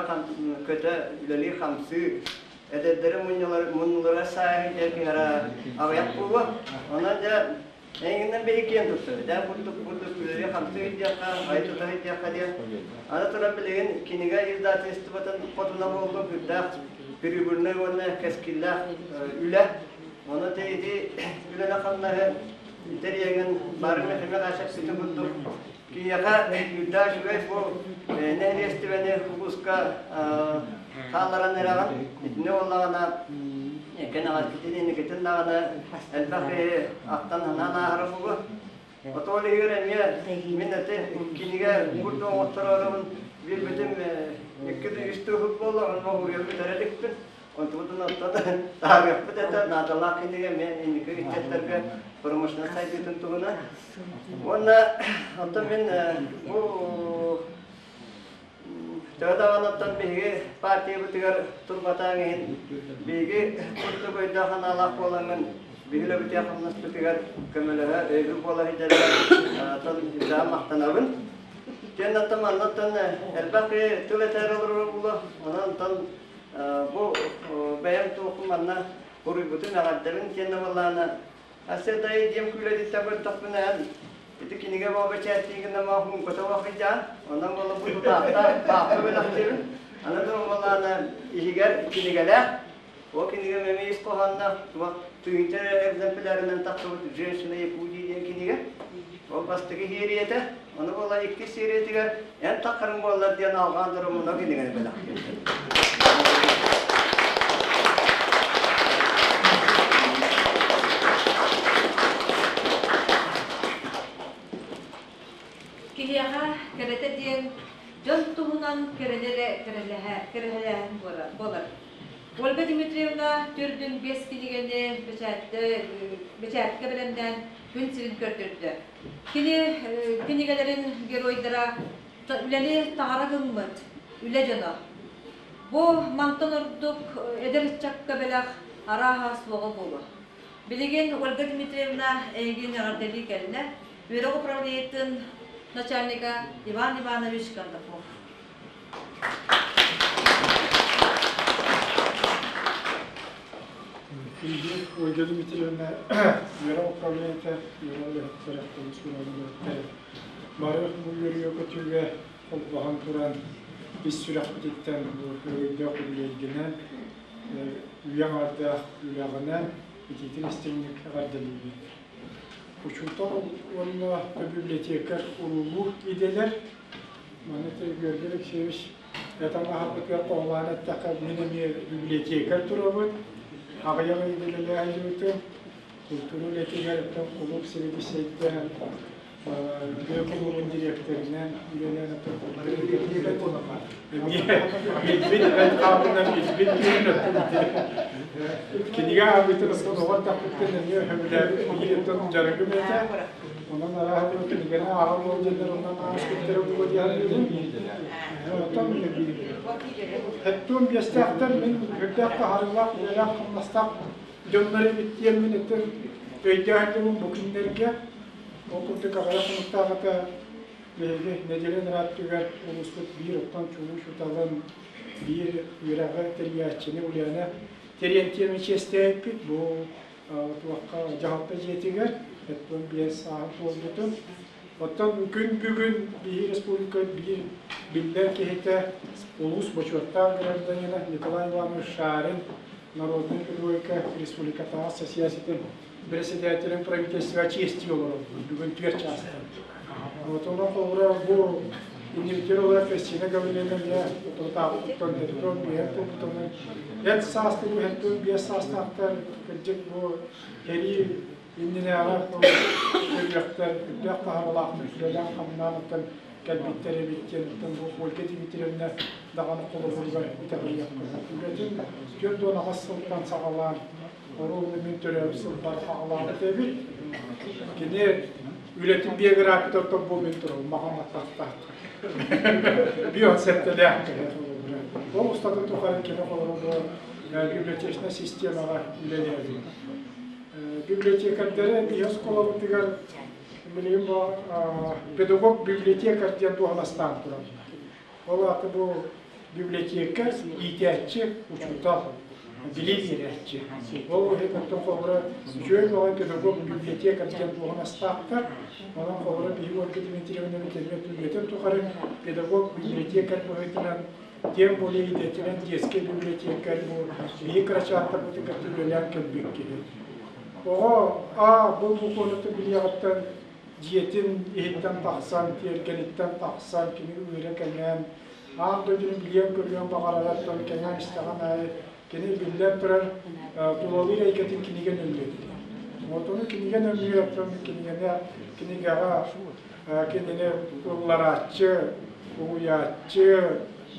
көтө үлэлии хамсыы эдэрдэри муннулара сааһын киһи аҕыйах буолуо. Онон дьэ эйигиннэн биһи киэн туттабыт. Эн курдук курдук үлэлии хамсыы диэххэ, айы тута диэххэ диэн. Аны туран билигин кинигэ издательствотын хотуна буоллун үрдээх прибыльный уонна кэскиллээх үлэ. Ону ити үлэни-хамнаһы тэрийэҥин бары мэхэмэ хааччахсыты курдук Киһиэхэ үрдээх үчүгэй бу нэһилиэстибэни улууска хаалларан эрэҕин. Итини буоллаҕына кэнэҕэскитин инникитин даҕаны элбэх киһи ахтан санаан ааһара буолуо. Отуол иһигэр эмиэ мин ити кинигэ курдук оҥотторорубун биэрбитим икки да үс тыһык буолла, онно уһуйан бүтэрэ иликпин. Онтубутун оттон таһаарыахпыт этэ, наадалаах кинигэ эмиэ инники ыччаттарга промышленность сайдыытын туһунан. Уонна оттон мин бу төһө даҕаны оттон биһиги партиябытыгар турбатаан иһин биһиги курдук өйдөөх-санаалаах буоламмын биһи үлэбитигэр хамнаспытыгар көмөлөһө өйөбүл буола сылдьарыгар оттон үрдээн махтанабын. Диэн оттон манна оттон элбэх киһи тыл этээр олорор буолуо. Онон оттон бу бэйэм туохпун манна уруйбутун эҕэрдэбин диэн буоллаҕына Аседай диэн күүлэдиттэн көрдөхпүнэ эн ити кинигэ боо бэчээттиигин ама хумката уохыйдаан онон буола бу тутаахта паапка бэлэхтиибин аны туран буоллаҕына иһигэр кинигэлээх ол кинигэм эмиэ ис хоһоонноох туох тыһыынча экземплярынан тахсыбыт «Женщина Якутии» диэн кинигэ ол бастакы сериятэ ону буола иккис сериятыгар эн таххарыҥ буоллар диэн алҕаан туран муна кинигэни бэлэхтиибин. Киһиэхэ кэрэтэ диэн дьон туһунан кэрэни эрэ кэрэһэлээһин буолар. Ольга Дмитриевна төрдүн биэс кинигэни бэчээткэ бэлэмнээн күн сирин көрдөрдө. Кини кинигэлэрин геройдара үлэни таҥара гыммыт үлэ дьоно. Бу мантан ордук эдэр ыччакка бэлэх арааһа суоҕа буолуо. Билигин Ольга Дмитриевна эйигин эҕэрдэлии кэллэ. Үөрэх управлениетын начальника Иван Иванович Кондаков. Күндү Ольга Дмитриевна, үөрэх управлениета, үөрэх үлэһиттэрэ, көмүс үлэһиттэрэ бары бу үөрүүгэ көтүүгэ холбоһон туран ис сүрэхпититтэн бу өрөгөйдөөх үбүлүөйгүнэн, үйэ аҥаардаах үлэҕинэн итиитин истиҥник эҕэрдэлиибит. Учуутал уонна библиотекарь уруулуу идэлэр. Маны Георгий Алексеевич этэн аһарбытыгар хоһулаан эттэххэ, мин эмиэ библиотекарь турабын. Аҕыйах идэлэлээх илиитим. Культура үлэтигэр кулууп сэбиэдиссэйдээн, тыа кулуубун дириэктэринэн үлэлээн билбит эт хаамынан билбит кинигэ аабытын оттон оҕо тахпыттан эмиэ сөбүлээбит биир дьарыгым этэ. Онон арааһа кинигэни ааҕар буолдьаннар онон ааспыттара буолуо диэн Оттон Хеттуун биэстээхтэр мин үрдээх таһаарыылаах үлэлээх хамнастаах дьоннор эбит диэммин өттүн өйдөөн дьонум бу күннэргэ ол курдук аҕыйах хонуктааҕыта биһиги нэдиэлэ ырааттыгар улууспут биир оттон чулуу учууталын биир үөрэҕи тэрийээччини Ульяна Терентьевна чиэстээбиппит бу туохха дьаһалта дьиэтигэр оттон биэс сааһын туолбутун оттон күн бүгүн биһи республика биир биллэр киһитэ улуус бочуоттаах гражданина Николай Иванович Шарин. Народнай педагогика республикатааҕы ассоциациятын председателин правительство чиэстии олорор бүгүн түөрт чаастан. Вот онон холобура бу иннибитигэр олорор Кристина Гаврильевна эмиэ утутаабытыттан төрүтүн биэһэн туоппутунан эт саастыы үһэттэн биэс саастаахтар кырдьык бу сэрии иннинээҕи төрүөхтэр үрдээх таһааралаах үлэлээн-хамнаан оттон кэлбиттэр эбит диэн оттон бу Ольга Дмитриевна даҕаны холобуругар итэҕэйиэххэ сөп. Үлэтин 48 сылтан саҕалаан оруолу мин төрөөбүт сылбар саҕалаабыт эбит. Кини үлэтин биографията оттон бу мин турабын маҕан аттахтаах. Биосептэлээх киһи холобура. Ол устатын тухары кини холобура библиотечнай системаҕа үлэлээбит. Библиотекарьдары биһи оскуолабытыгар билигин бу педагог библиотекарь диэн дуоһунастаан тураллар. Ол аата бу библиотекарь, иитээччи, учуутал, билии биэрээччи. Ол иһин оттон холобура үчүгэй баҕайы педагог библиотекарь диэн дуоһунастаахтар. Онон холобура биһиги Ольга Дмитриевна үлэтин тухары педагог библиотекарь быһыытынан тем более идэтинэн детскэй библиотекарь бу биһи кырачааттарбытын кытта үлэлээн кэлбит киһи. Оҕо А бу букванытын билиэҕиттэн дьиэтин иһиттэн тахсан, тиэргэниттэн тахсан, кини ыыра кэҥээн, аан дойдуну билиэн-көрүөн баҕарараттан кэҥээн истэҕин аайы кини биллэн турар тулалыыр эйгэтин кинигэ нөҥүө билэр. Вот ону кинигэ нөҥүө кинигэни кинигэҕэ кинини ылларааччы, угуйааччы,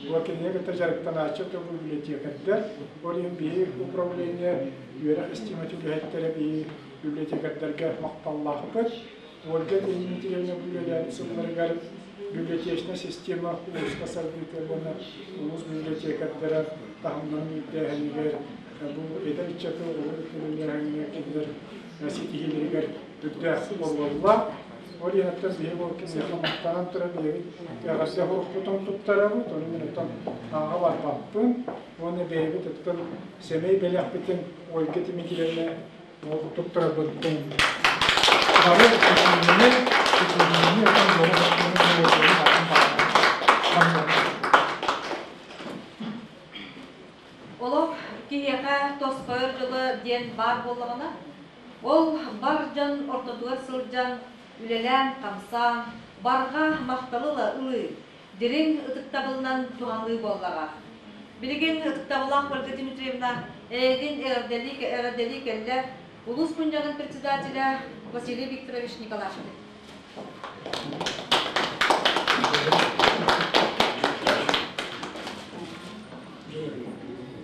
бу кинигэ кытта дьарыктанааччы то библиотекардар. Ол иһин биһи управление үөрэх систематын үлэһиттэрэ биһи библиотекардарга махталлаахпыт. Ольга Дмитриевна бу үлэлээбит сылларыгар библиотечнай система улууска сайдыыта уонна улуус библиотекардара таһымнарын үрдээһинигэр бу эдэр ыччаты оҕолору үлэлээһиҥҥэ кинилэр ситиһиилэригэр үрдээх буоллаллар. Ол иһиттэн биһиги ол киниэхэ махтанан туран бэйэбит эҕэрдэ суруктутун туттарабыт, ону мин оттон ааҕа барбаппын уонна бэйэбит оттон сэмэй бэлэхпитин Ольга Дмитриевна ол туттарбыттын бары ситиһиини, ситиһиини оттон дьолу Олох киһиэхэ тосхойор дьоло диэн баар буоллаҕына, ол бар дьон ортотугар сылдьан, үлэлээн-хамсаан, барҕа махталы ыла ылыы, дириҥ ытыктабылынан туһаныы буоллаҕа. Билигин ытыктабыллаах Ольга Дмитриевна эйигин эҕэрдэлии эҕэрдэлии кэллэ улуус мунньаҕын председателэ Василий Викторович Николашкин.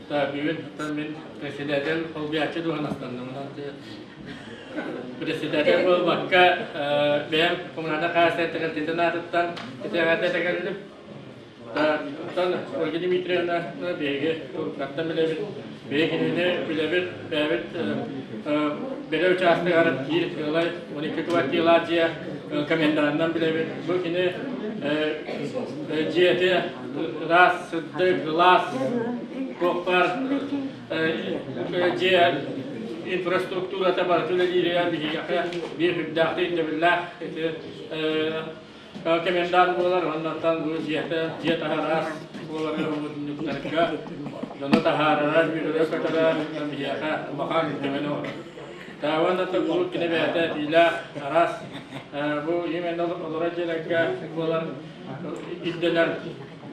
Бүгүн мин председатель холбуйааччы дуоһунастанным. Председатель буолбакка бэйэм коммунальнай хаһаайыстыба тэрилтэтин аатыттан итэҕэтэ кэллим. Оттон Ольга Дмитриевна биһиги уруккаттан билэбит. Биһиги кинини билэбит, бэйэбит бэлэ учаастагар биир сыалай 12 квартиралаах дьиэ коменданынан билэбит. Бу кини дьиэтэ ыраас, сырдык, ылаас, туохпар дьиэ инфраструктурата барыта үлэлииригэр биһиэхэ биир үрдээхтик ирдэбиллээх ити комендант буолар уоннаттан бу дьиэтэ дьиэ таһараас буолара уутунньуктарга дьону таһаарара үүрэрэ-көтөрө биһиэхэ улахан көмөнү оҥорор. Тааван да куруук кини бэйэтэ этиилээх араас бу именно олорор дьиэлэргэ буолар ирдэнэр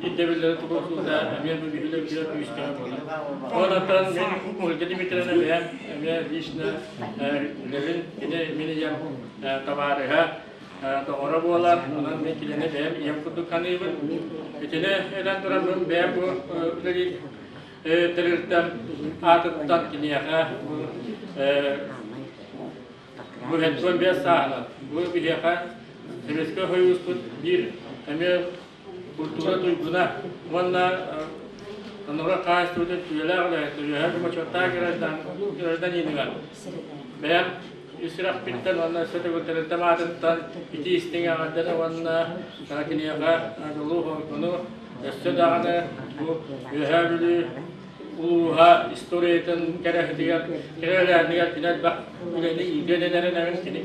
ирдэбиллэри туруорсуута эмиэ бу биһилэр биир күүстээх буолар. Онон мин Ольга Дмитриевна бэйэм эмиэ лично үлэбин кини мин ийэм табаарыһа доҕоро буолар. Онон мин кинини бэйэм ийэм курдук саныыбын. Итини этэн туран бэйэм бу үлэлиир тэрилтэм аатыттан киниэхэ бу 75 сааһынан бу биһиэхэ Советскай Союзпут биир эмиэ культура туйгуна уонна норуот хаһаайыстыбатын үйэлээх үлэһит, үөһээ бочуоттаах гражданиныгар бэйэм ис сүрэхпиттэн уонна өссө төгүл тэрилтэм аатыттан итии истиҥ эҕэрдэни уонна киниэхэ дьолу хоргуну өссө даҕаны бу Үөһээ Бүлүү улууһа историятын кэрэһитигэр кэрэлээнигэр кини элбэх үлэни ыытыан эрэнэбин кини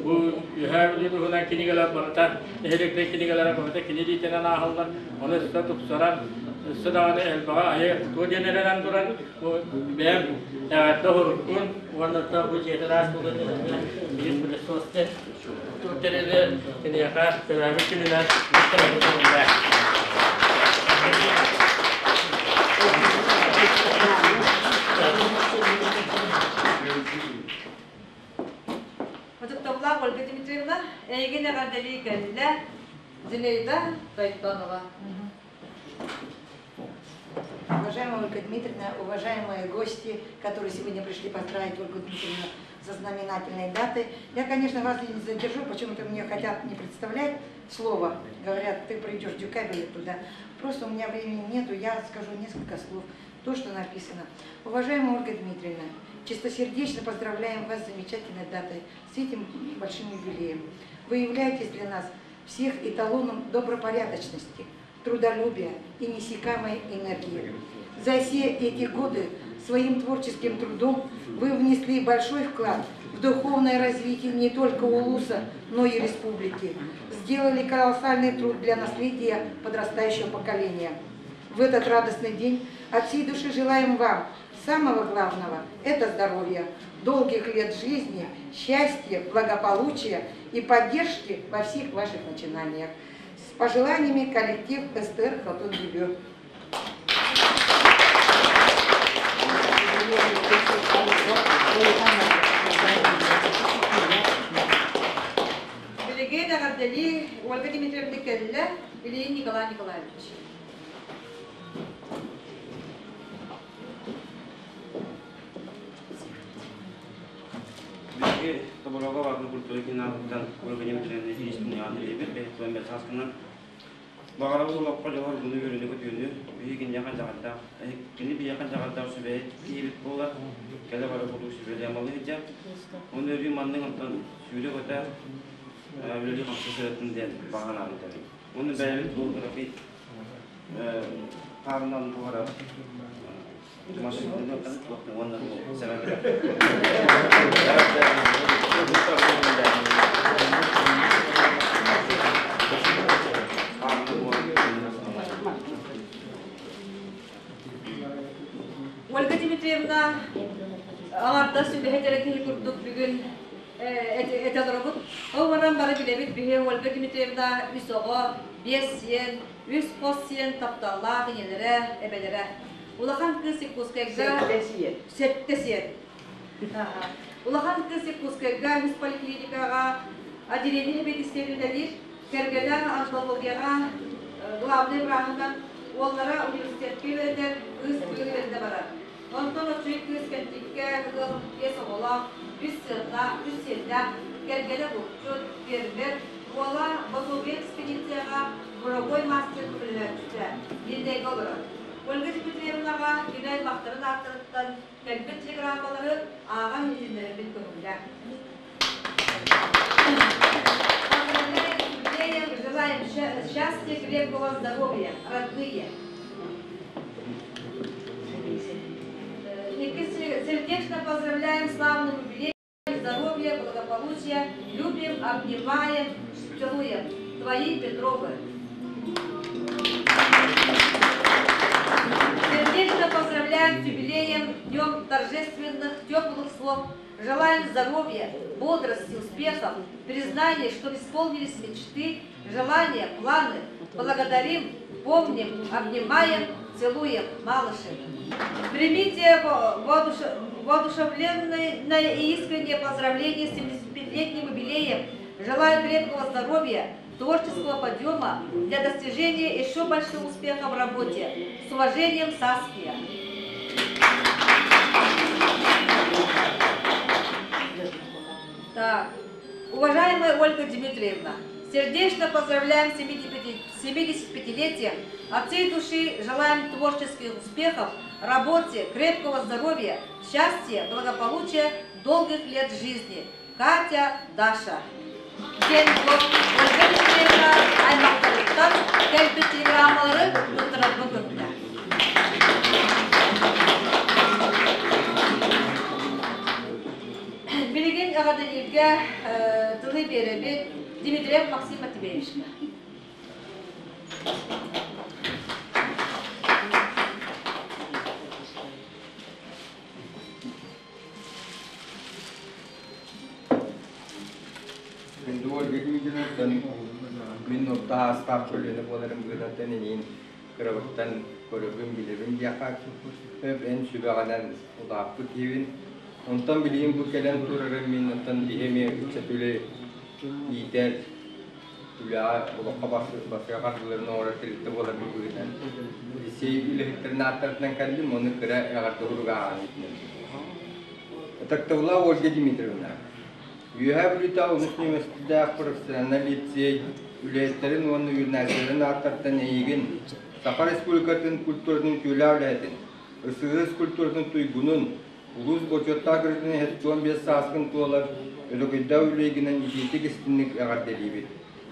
бу Үөһээ Бүлүү туһунан кинигэлэр барыта нэһилиэктэр кинигэлэрэ барыта кини илиитинэн ааһаллар ону өссө тупсаран. Өссө даҕаны элбэҕи айа тутуо диэн эрэнэн туран, бу бэйэм эҕэрдэ уһуруккун уонна бу дьиэтин аас буолан биир пылесосты тэрили киниэхэ төрөөбүт күнүнэн Ытыктабыллаах Ольга Дмитриевна, эйигин эҕэрдэлии кэллэ Зинаида Тойтонова. Уважаемая Ольга Дмитриевна, уважаемые гости, которые сегодня пришли поздравить Ольгу Дмитриевну со знаменательной датой. Я, конечно, вас не задержу, почему-то мне хотят не представлять слово. Говорят, ты придешь в декабре туда. Просто у меня времени нету, я скажу несколько слов, то, что написано. Уважаемая Ольга Дмитриевна, чистосердечно поздравляем вас с замечательной датой, с этим большим юбилеем. Вы являетесь для нас всех эталоном добропорядочности, трудолюбия и несекаемой энергии. За все эти годы своим творческим трудом вы внесли большой вклад в духовное развитие не только Улуса, но и республики. Сделали колоссальный труд для наследия подрастающего поколения. В этот радостный день от всей души желаем вам самого главного – это здоровья, долгих лет жизни, счастья, благополучия и поддержки во всех ваших начинаниях. С пожеланиями коллектив СТР Хатун Дебю. Билигин эҕэрдэлии Ольга Дмитриевна кэллэ, Ильин Николай Николаевич. Биһиги Тоборого баарга культура кинаатыттан Ольга Дмитриевна Ильинична үлэлиибит, бэйэтин бэрт Баҕарабыт олоххо дьолор буну үөрүүнү-көтүүнү, биһиги киниэхэ дьаҕардаах, кини биһиэхэ дьаҕардаах сүбэһит киһибит буолар, кэлэ-бара курдук сүбэлии-амалыы сылдьар. Ону өрүү маннык онтон сүүрэ-көтө үлэлии-хамсыы сырыттын диэн баҕа санаабын этэбин. Уонна бэйэбит бу графит хаарынан буһара машинаны уонна Ольга Дмитриевна аҥардас үлэһит эрэ киһи курдук бүгүн этэ олоробут. Ол баран бары билэбит биһи Ольга Дмитриевна үс оҕо, биэс сиэн, үс хос сиэн тапталлаах ийэлэрэ, эбэлэрэ. Улахан кыыс Якутскайга сэттэ сиэн. Улахан кыыс Якутскайга үс поликлиникаҕа отделение сэбиэдиссэйин үлэлиир, кэргэнэ онкологияҕа главнай бырааһынан, уоллара университетка үөрэнэр, кыыс быйыл үөрэнэ барар. Онтон оччугуй кыыс Кэнтиккэ ыал биэс оҕолоох, үс сыаннаах, үс сиэннээх, кэргэнэ булчут, фермер, уола Ботуобуйа экспедицияҕа буровой мастер көмөлөһөөччүтэ, Мирнэйгэ олорор. Ольга Дмитриевнаҕа кини аймахтарын ааттарыттан кэлбит телеграммалары ааҕан иһитиннэрэрбин көҥүллээх. Поздравляем, желаем счастья, крепкого здоровья, родные. Сердечно поздравляем славным юбилеем, здоровья, благополучия, любим, обнимаем, целуем. Твои Петровы. Сердечно поздравляем с юбилеем, днем торжественных, теплых слов. Желаем здоровья, бодрости, успехов, признания, что исполнились мечты, желания, планы. Благодарим, помним, обнимаем, целуем, малыши. Примите воодушевленное и искреннее поздравление с 75-летним юбилеем. Желаю крепкого здоровья, творческого подъема для достижения еще больших успехов в работе. С уважением, Саския. Так, уважаемая Ольга Дмитриевна, сердечно поздравляем с 75-летием. От всей души желаем творческих успехов, работе, крепкого здоровья, счастья, благополучия, долгих лет жизни. Катя, Даша. Диэн Ольга Дмитриевна аймахтарыттан кэлбит телеграммалары туттарарга көрдө. Билигин эҕэрдэлииргэ тылы биэрэбит Дмитриев Максим Матвеевичка. Ольга Дмитриевна, мин орто аастаах көлүөнэ буоларым быһыытынан эниин кырабыттан көрөбүн, билэбин диэххэ сөп. Эн сүбэҕинэн улааппыт киһибин. Онтон билигин бу кэлэн турарым мин онтон биһи эмиэ ыччат үлэ иитэр, үлэҕэ олоххо бастакы хардыыларын оҥорор тэрилтэ буоларбыт быһыытынан лицей үлэһиттэрин ааттарыттан кэллим, ону кыра эҕэрдэ сурук ааҕан иһитинэбин. Ытыктабыллаах Ольга Дмитриевна, Үөһээ Бүлүүтээҕи Улус университеттээх профессиональнай лицей үлэһиттэрин уонна үөрэнээччилэрин ааттарыттан эйигин Саха Республикатын культуратын үтүөлээх үлэһитин, СССР культуратын туйгунун, улуус бочуоттаах гражданин 75 сааскын туолар өрөгөйдөөх үбүлүөйгүнэн итиитик-истиҥник эҕэрдэлиибит.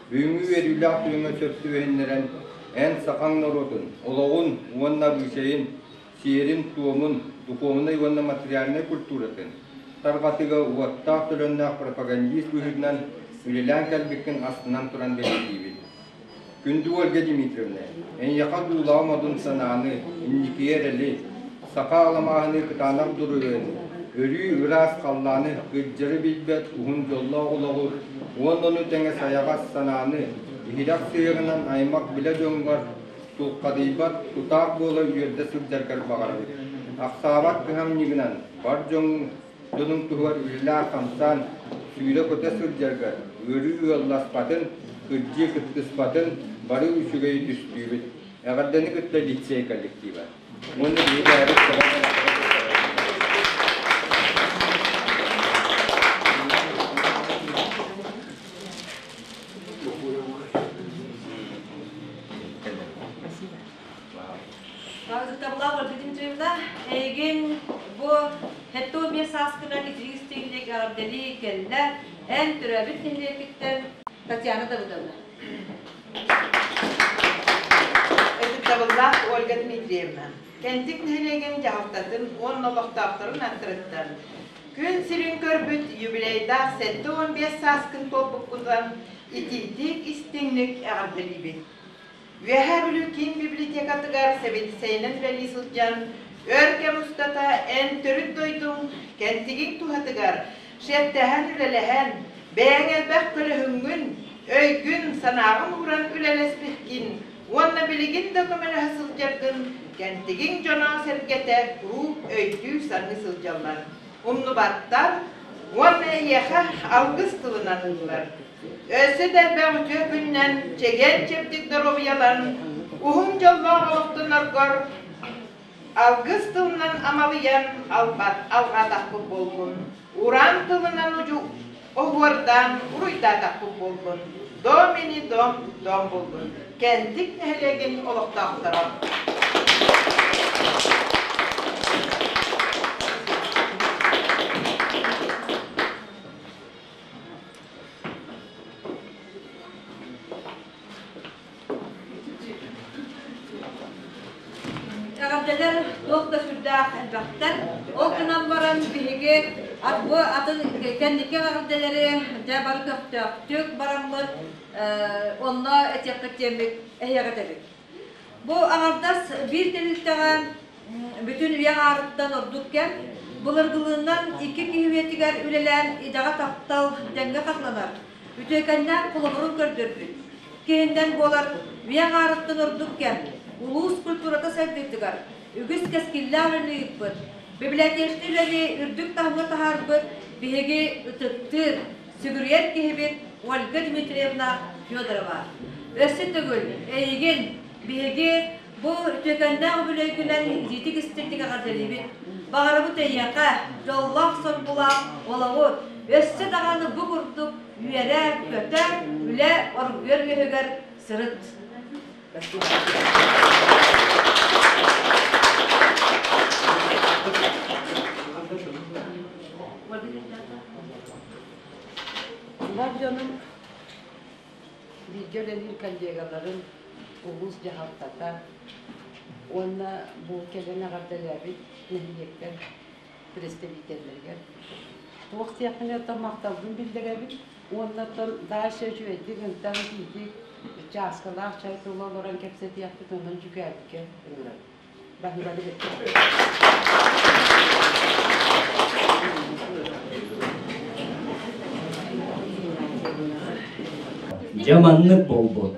Бүгүҥҥү үөрүүлээх түгэҥҥэ сөп түбэһиннэрэн, эн сахаҥ норуотун олоҕун уонна абыычайын сиэрин-туомун, духуобунай уонна материальнай культуратын тарҕатыыга уоттаах-төлөннөөх пропагандист быһыытынан үлэлээн кэлбиккин астынан туран бэлиэтиибит. Күндү Ольга Дмитриевна, эйиэхэ дуулаҕа модун санааны, инникигэ эрэли, саха аламааһыны кытаанах дуруйун, өрүү ыраас халлааны кырдьары билбэт уһун дьоллоох олоҕу уонна ону тэҥэ сайаҕас санааны, иһирэх сыһыанынан аймах билэ дьоҥҥор Тулхадыйбат, тутаах буола үөрдэ сылдьаргар баҕарабыт. Ахсаабат кыһамньыгынан бар дьоҥ дьонуҥ туһугар үлэлээн-хамсаан, сүүрэ-көтө сылдьаргар, ыарыы ыалласпатын, кырдьыы кыттыспатын бары үчүгэйи түстүүбүт. Эҕэрдэни кытта лицей коллектива. Уонна биһиги бэйэбит Ытыктабыллаах Ольга Дмитриевна, эйигин бу 75 сааскынан итирик истиҥник эҕэрдэлии кэллэ. Эн төрөөбүт нэһилиэккиттэн Татьяна Давыдовна. Ытыктабыллаах Ольга Дмитриевна, Кэнтик нэһилиэгин дьаһалтатын уонна олохтоохторун аттарыттан Күн сирин көрбүт юбилейдаах 75 сааскын туолбуккутунан итиитик, истиҥник эҕэрдэлиибит. Үөһээ Бүлүү киин библиотекатыгар сэбиэдиссэйинэн үлэлии сылдьан, өр кэм устата эн төрүт дойдуҥ кэнтигиҥ туһатыгар шефтэһэн үлэлэһэн, бэйэҥ элбэх көлөһүҥҥүн, өйгүн, санааҕын ууран үлэлэспиккин уонна билигин да көмөлөһө сылдьаргын кэнтигиҥ дьоно-сэргэтэ куруук өйдүү-саныы сылдьаллар, умнубаттар уонна эйиэхэ алгыс тылынан ыллар. Өссө да элбэх үтүө күннэн чэгиэн-чэбдик доруобуйалан, уһун дьоллоох олохтоноргор алгыс тылынан амалыйан албат алҕаатахпыт буоллун. Уран тылынан удьу оһуордаан уруйдаатахпыт буоллун. Дом ини дом, дом буллун. Кэнтик нэһилиэгин олохтоохторо. Эҕэрдэлэр туох да сүрдээх элбэхтэр. Ол гынан баран биһиги бу атын кэнники эҕэрдэлэри дьэ бары көхтөөхтүк бараммыт онно этиэххит диэммит эһиэхэ этэбит. Бу аҥардас биир тэрилтэҕэ бүтүн үйэ аҥаарыттан ордук кэм былыргылыынан икки киһи үйэтигэр үлэлээн идэҕэ таптал дэҥҥэ хатыланар үтүөкэннээх холобурун көрдөрбүт. Киһиннэн буолар үйэ аҥаарыттан ордук кэм улуус культурата сайдыытыгар үгүс кэскиллээх үлэни ыыппыт, библиотечнай үлэни үрдүк таһымҥа таһаарбыт биһиги ытыктыыр, сүгүрүйэр киһибит Ольга Дмитриевна Федорова. Өссө төгүл эйигин биһиги бу үтүөкэннээх үбүлүөйгүнэн итиитик истиҥник эҕэрдэлиибит. Баҕарабыт эйиэхэ дьоллоох-соргулаах олоҕу өссө даҕаны бу курдук үөрэ-көтө, үлэ оргуйар үөһүгэр сырыт. Бар дьонум бииргэ үлэлиир коллегаларым, улуус дьаһалтата уонна бу кэлэн эҕэрдэлээбит нэһилиэктэр представителлэригэр туох диэхпиний оттон махталбын биллэрэбин уонна оттон дальше үчүгэйдик ынтан итиитик чааскалаах чай тула олорон кэпсэтиэхпит онон дьүкээбиккэ ыҥырабын. Баһыыбаны Дьэ маннык буолбут,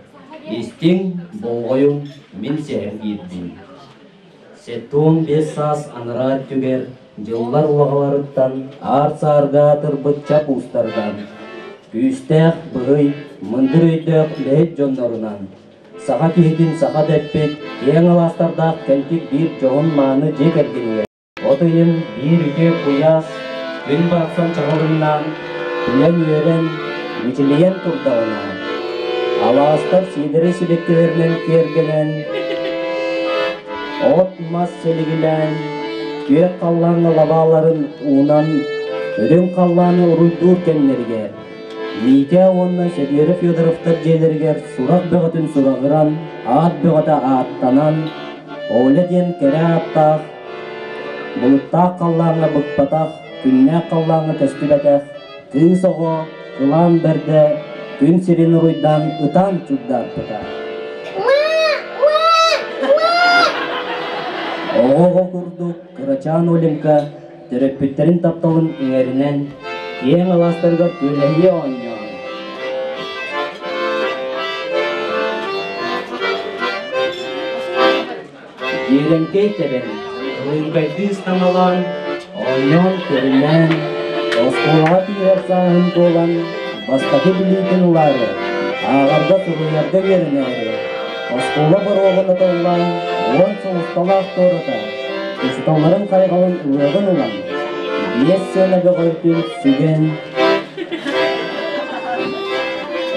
истиҥ, болҕойуҥ, мин сэһэргиирбин. 75 саас анараа өттүгэр дьыллар улаҕаларыттан аар-саарга аатырбыт чап уустарынан, күүстээх, быһый, мындыр өйдөөх үлэһит дьоннорунан, саха киһитин саха дэппит киэҥ алаастардаах кэнтик биир дьоһун-мааны дьиэ кэргэнигэр От ыйын биир үтүө куйаас күн барахсан чаҕылыҥнаан, күлэн-үөрэн, мичилийэн турдаҕына, алаастар сиидэрэй сибэккилэринэн киэргэнэн, от-мас силигилээн, күөх халлааҥҥа лабааларын уунан, үрүҥ халлааны уруйдуур кэмнэригэр Митя уонна Сөдүөрэ Федоровтар дьиэлэригэр сурах бөҕөтүн сураҕыран, аат бөҕөтө ааттанан, Оля диэн кэрэ ааттаах Былыттаах халлааҥҥа быкпатах, күннээх халлааҥҥа көстүбэтэх кыыс оҕо кылаан бэрдэ күн сирин уруйдаан ытаан чугдаарбыта. Оҕо-оҕо курдук кырачаан Оленька төрөппүттэрин тапталын иҥэринэн киэҥ алаастарыгар күөлэһийэ оонньоон Дьиэрэҥкэй тэбэн, ылыҥкайдыы ыстаҥалаан, оонньоон-көрүлээн, оскуолаҕа киирэр сааһын туолан, бастакы билиитин ылаары, ааҕарга-суруйарга үөрэнээри, оскуола боруогун атыллаан, 10 сыл усталаах туората, учууталларын хайҕалын ылыаҕын ылан, 5 сыана бөҕөртүн сүгэн,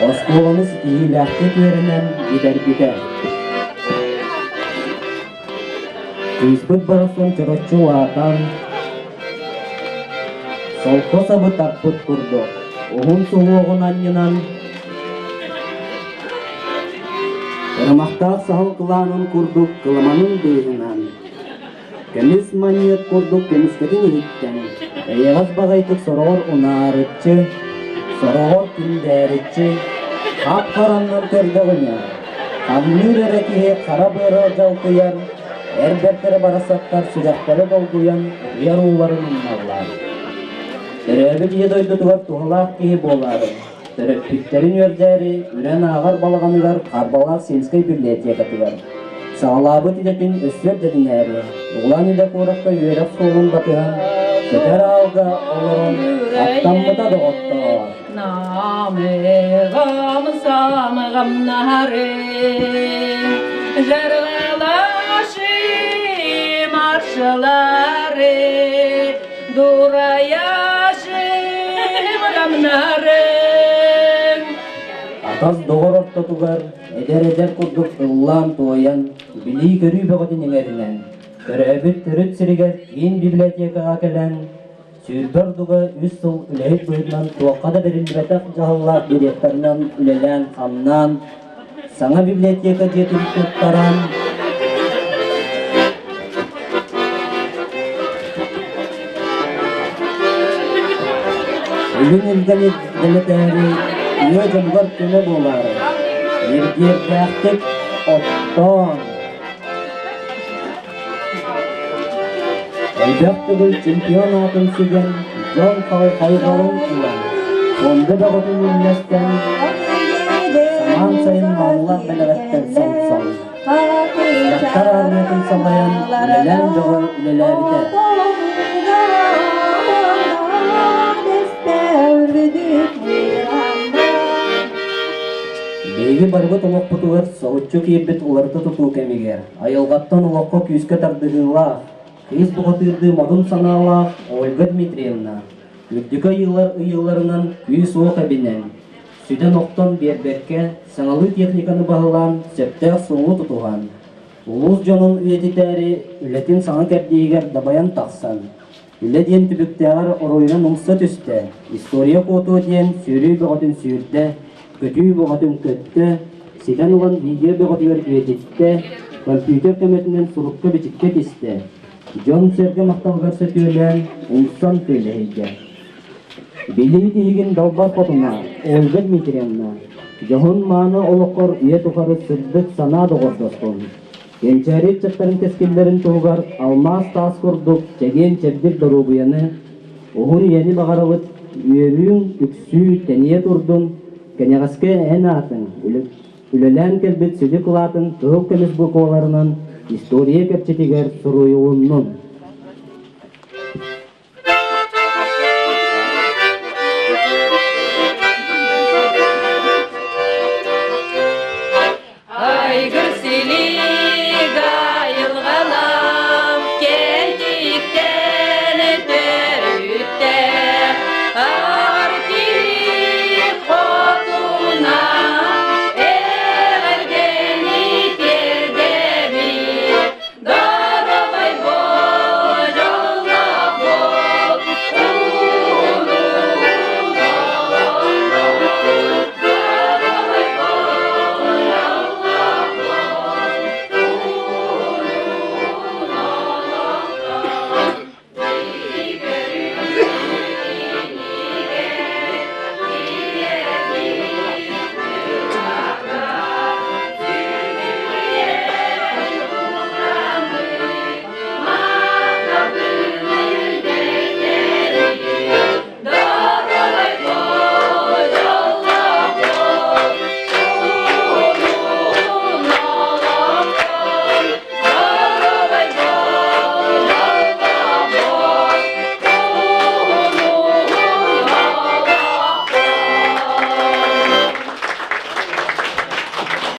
оскуоланы ситиһиилээхтик үөрэнэн бүтэрбитэ. Кыыспыт барахсан чороччу улаатан, солко сабы тарпыт курдук, уһун суһуоҕун анньынан, кырымахтаах саһыл кылаанын курдук кыламанын быыһынан, көмүс манньыат курдук көмүскэтин иһиттэн, эйэҕэс баҕайытык сороҕор унаарыччы, сороҕор күндээриччи, хап-хараннан көрдөҕүнэ, Хамныыр эрэ киһи хара быара дьалкыйар, эр бэртэрэ барахсаттар сүрэхтэрэ долгуйан утуйар ууларын умналлар. Төрөөбүт ийэ дойдутугар туһалаах киһи буолаары, төрөппүттэрин үөрдээри үрэн ааҕар балаҕаныгар Харбалаах сельскэй библиотекатыгар саҕалаабыт идэтин өссө үрдэтинээри Улан Үдэ куоракка үөрэх суолун батыһан көтөр аалга олорон аттаммыта доҕоттоор. Намыгам самыгам нары Жаргалаши маршалары Дураяши гамнары Атас доҕор ортотугар эдэр-эдэр курдук ыллаан-туойан, билии-көрүү бөҕөтүн иҥэринэн, төрөөбүт төрүт сиригэр киин библиотекаҕа кэлэн, 20 ордуга үс сыл үлэһит быһыытынан туохха да бэриллибэтэх дьаһаллаах директорынан үлэлээн-хамнаан, саҥа библиотека дьиэтин туттаран, Илин илгэни дэлэтээри, үйэ дьонугар көмө буолаары, ньиргиэрдээхтик оттоон, Элбэх төгүл чемпион аатын сүгэн, дьон хайҕалын ылан, фонда бөҕөтүн үллэстэн, самаан сайын маанылаах бэлэҕиттэн сомсон, дьахтар армиятын салайан, үлэлээн бөҕө үлэлээбитэ. Биһиги барыбыт олохпутугар соһуччу киирбит уларыта тутуу кэмигэр Айылҕаттан олоххо күүскэ тардыһыылаах, кыыс бухатыырдыы модун санаалаах Ольга Дмитриевна үрдүкү ыйыылар ыйыыларынан күүс-уох эбинэн, сүтэн-охтон биэрбэккэ саҥалыы техниканы баһылаан сөптөөх суолу тутуһан, улуус дьонун үйэтитээри үлэтин саҥа кэрдииһигэр дабайан тахсан, үлэ диэн түбүктээҕэр оройунан умса түстэ, история куотуо диэн сүүрүү бөҕөтүн сүүрдэ, көтүү бөҕөтүн көттө, ситэн ылан видео бөҕөтүгэр үйэтиттэ, компьютер көмөтүнэн сурукка-бичиккэ тистэ, дьон-сэргэ махталыгар сөтүөлээн, умсан күөлэһийдэ. Билии тиһигин далбар хотуна Ольга Дмитриевна, дьоһун-мааны олоххор үйэ тухары сырдык санаа доҕордостун, Кэнчээри ыччаттарын кэскиллэрин туһугар алмаас таас курдук чэгиэн-чэбдик доруобуйаны, уһун үйэни баҕарабыт, үөрүүҥ үксүү тэнийэ турдун, Кэнэҕэски эн аатыҥ, үлэлээн кэлбит сүдү кылаатын кыһыл көмүс букваларынан история кэпчэтигэр суруйулуннун.